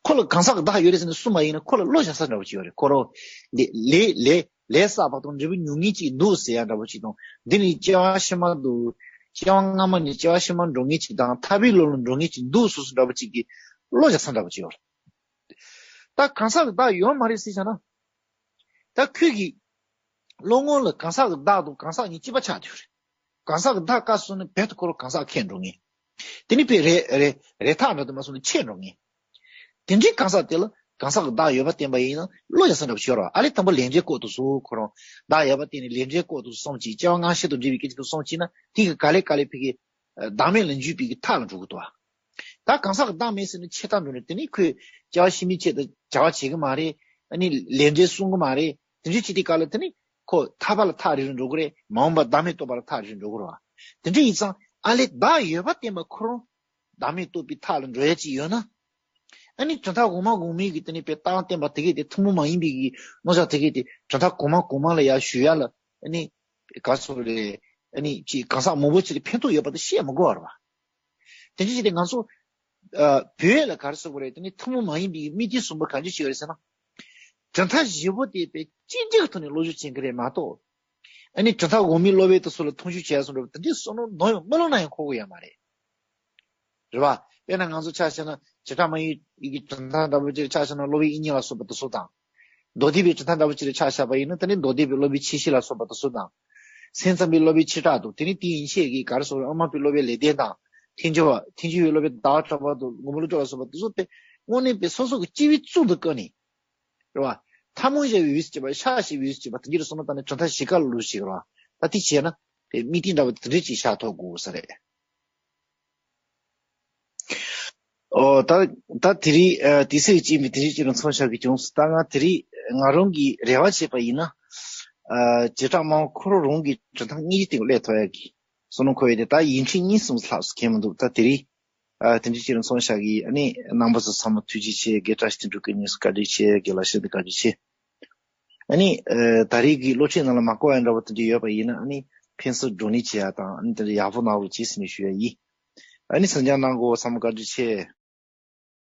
ཁོ་ལ་གང་ཟག་གི་བདག་ཡོད་རེད་ཟེར་ནས་གསུངས་པ་ཡིན་ན་ཁོ་ལ་བློ་བཞག་ས་འདྲ་པོ་ཅིག་ཡོད་རེད། ཁོ་རང་ལས་ལས་ལས་ལས་བསགས་པ་དང་འབྲས་བུ་མྱོང་མཁན་ཅིག་འདུག་ཟེར་ཡ་འདྲ་པོ་ཅིག་དང་། འདི་ནི་སྐྱེ་བ་ཕྱི་མ་འདུག་སྐྱེ་བ་སྔ་མ་ནས་སྐྱེ་བ་ཕྱི་མ་འགྲོ་མཁན་ཅིག་དང་ཐར་པའི་ལམ་ལ་འགྲོ་མཁན་ཅིག་འདུག་སོ་སོ་འདྲ་པོ་ཅིག་གིས་བློ་བཞག་ས་འདྲ་པོ་ཅིག་ཡོད་རེད། ད་གང་ཟག་གི་བདག་ཡོད་མ་རེད་ཟེར་བྱས་ན། ད་ཁོས་ཀྱིས་བློ་ངོར་ལ་གང་ཟག་གི་བདག་དང་གང་ཟག་གཉིས་གཅིག་པ་ཆགས་བསྡད་ཡོད་རེད། གང་ཟག་གི་བདག་བཀའ་གསུངས་ན་རྦད་དེ་ཁོ་རང་གང་ཟག་ཁེགས་འགྲོ་ངེས། དེ་ནི་དཔེ་རེ་རེ་རེ་ཐག་འདྲ་དུ་མ་སོང་ན་ཆད་འགྲོ་ངེས། དེ་འདྲའི་གང་ཟག་དེ་ལ་གང་ཟག་གི་བདག་ཡོད་པ་བསྟན་པ་ཡིན་ན་བློ་ཡ་ས་འདྲ་པོ་ཤོར་བ། ཨ་ལས་དང་པོ་ལས་འབྲས་སྐོར་དུ་སོང་ཁོ་རང་བདག་ཡོད་པ་བསྟན་ནས་ལས་འབྲས་སྐོར་དུ་སོང་ཅིག་སྐྱེ་བ་སྔ་ཕྱི་དང་འབྲེལ་བའི་སྐད་ཆ་དུ་སོང་ཅིག་ན་དེ་གི་ག་ལེ་ག་ལེ་ཕ་གི་བདག་མེད་ལ་འཇུག་པའི་གི་ཐག་ལ་འགྲོ་གི་འདུག་བ། ད་གང་ཟག་གི་བདག་མེད་ཟེར་ནས་ཆད་ལྟ་འགྲོ་ནས་དེ་ནི་ཁོས་སྐྱེ་བ་ཕྱི་མའི་ཆེད་དུ་བྱ་བ་བྱེད་གི་མ་རེད། ཨ་ནི་ལས་འབྲས་གསུང་གི་མ་རེད། དེ་འདྲའི་ཅིག་དེ་ག་ལ་དེ་ནི་ཁོ་ཐར་པ་ལ་ཐག་རིང་རུ་འགྲོ་གི་རེད། མ་འོངས་པ་བདག་མེད་རྟོགས་པ་ལ་ཐག་རིང་རུ་འགྲོ་གི་རེད་བ། དེ་འདྲ་ཡིན་ཙང་ཨ་ལས་བདག་ཡོད་པ་བསྟན་པ་ཁོ་རང་བདག་མེད་རྟོགས་པའི་ཐག་ལ་འགྲོ་ཡ་ཅིག་ཡོད་ན། ཨ་ནི་གྲུབ་མཐའ་གོང་མ་གོང་མའི་གི་དེ་ནི་དཔེ་རྟགས་བསྟན་པ་དེ་གས་དེ་ཐུན་མོང་མ་ཡིན་པའི་གི་རྣམ་གཞག་དེ་གས་དེ་གྲུབ་མཐའ་གོང་མ་གོང་མ་ལ་ཡ་ཞུ་ཡ་ལ་ཨ་ནི་ག་སོགས་རེད། ཨ་ནི་ཅིག་གང་ཟག་མང་པོ་ཅིག་ལ་ཕན་ཐོགས་ཡོད་པ་དེ་བཤད་མི་དགོས་པ་རེད་བ། དེ་འདྲ་ཞིག་དེ་ང་ཚོ་ཨ་བོད་ལ་ག་རེ་ཟེར་དགོས་རེད། དེ་ནི་ཐུན་མོང་མ་ཡིན་པའི་དམིགས་རྟེན་གསུམ་པོ་གང་ཅི་ཞིག་ཡོད་རེད་ཟེར་ན། གྲུབ་མཐའ་བཞི་པོ་དེ་དཔེ་གཅིག་འདྲ་གི་ཐོག་ནས་སློབ་སྦྱོང་བྱེད་ཀྱི་རེད་མ་གཏོགས། ཨ་ནི་གྲུབ་མཐའ་འོག་མའི་སློབ་དཔོན་དེ་ཚོ་ལ་མཐོང་ཆུང་བྱས་སོང་འགྲོ་བ་དེ་འདྲའི་བསམ་བློ་ནམ་ཡང་དམུ་ལོང་ནམ་ཡང་འཁོར་གི་ཡོད་མ་རེད། རེད་བ། དཔེར་ན་ང་ཚོ་ཆ་བཞག་ན་བྱེ་བྲག་སྨྲ་བའི་ཡི་གེ་གྲུབ་མཐའ་འདྲ་པོ་ཅིག་ཆ་བཞག་ན་སློབ་དཔོན་དབྱིག་གཉེན་ལ་སོགས་པ་དེ་ཚོ་དང་། མདོ་སྡེ་པའི་གྲུབ་མཐའ་འདྲ་པོ་ཅིག་ལ་ཆ་བཞག་པ་ཡིན་ན་དེ་ནི་མདོ་སྡེ་པའི་སློབ་དཔོན་ཆེ་བཞི་ལ་སོགས་པ་དེ་ཚོ་དང་། སེམས་ཙམ་པའི་སློབ་དཔོན་ཆེ་བཀྲག་དང་དེ་ནི་དེ་ཡན་ཆད་ཀྱི་ག་རེ་ཟེར་དགོས་རེད། དབུ་མ་པའི་སློབ་དཔོན་ལེགས་ལྡན་དང་། ཐལ་འགྱུར་བ་ཐལ་འགྱུར་བའི་སློབ་དཔོན་ཟླ་བ་གྲགས་པ་དང་མགོན་པོ་ཀླུ་སྒྲུབ་ལ་སོགས་པ་དེ་ཚོ་དཔེ་དངོས་གནས་དཔེ་སོ་སོ་གི་སྐྱེ་བའི་གཙུག་ཏུ་བཀུར་ནས། རེད་བ། ཐལ་མོ་སྦྱར་བའི་འོས་སུ་བྱེད་པ་ཤ་ཞེས་པའི་འོས་སུ་བྱེད་པ་དེ་འདྲ་སོང་ན་ད་ནི་གྲུབ་མཐའ་བཞི་ཀ་ལ་ལུས་ཤིག་རེད་བ། ད་དེ་བྱས་ན་དེ་དམིགས་རྟེན་འདྲ་བ་དེ་འདྲ་ཅིག་བཞག་ཐུབ་དགོས་ས་རེད། ཨོ་ད་ད་དེ་རིང་ཨ་དུས་ཚོད་ཀྱིས་མི་དེ་རིང་ཅིག་ལ་མཚམས་བཞག་གི་བྱུང་སོང་། ད་ང་དེ་རིང་ང་རང་གི་རེ་བ་བྱས་པ་ཡིན་ན། ཨ་བྱེ་བྲག་སྨྲ་བ་ཁོ་རང་རང་གི་གྲུབ་མཐའ་དངོས་གཞི་སྟེང་སླེབས་ཐུབ་ཡ་གི་བསམ་བློ་འཁོར་ཡོད་དེ། ད་ཡིག་ཕྲེང་གཉིས་གསུམ་ལྷག་སུ་ཁེལ་མི་འདུག་ད་དེ་རིང་ཨ་དེ་འདྲ་ཅིག་ལ་མཚམས་བཞག་གི། ཨ་ནི་རྣམ་པ་ཚོ་ཚང་མ་ཐུགས་རྗེ་ཆེ། རྒན་བཀྲ་ཤིས་དོན་གྲུབ་སྐུ་ཉིད་སུ་བཀའ་དྲིན་ཆེ། རྒན་ལགས་ཤིན་ཏུ་བཀའ་དྲིན་ཆེ། ཨ་ནི་ཨ་ད་རེས་ཀྱི་སློབ་ཁྲིད་ནང་ལ་མ་གོ་བ་འདྲ་བོ་དེ་འདྲ་ཡོད་པ་ཡིན་ན་ཨ་ནི་ཕན་སུ་འགྲོ་ནི་བྱེད་ཡ་དང་། ཨ་ནི་དེ་འདྲ་ཡག་པོ་གནང་རོགས་གྱིས་ཟེར་ནས་ཞུ་ཡ་ཡིན། ཨ་ནི་གསན་རྒྱ་གནང་དགོས་ཚང་མ་བཀའ་དྲིན་ཆེ།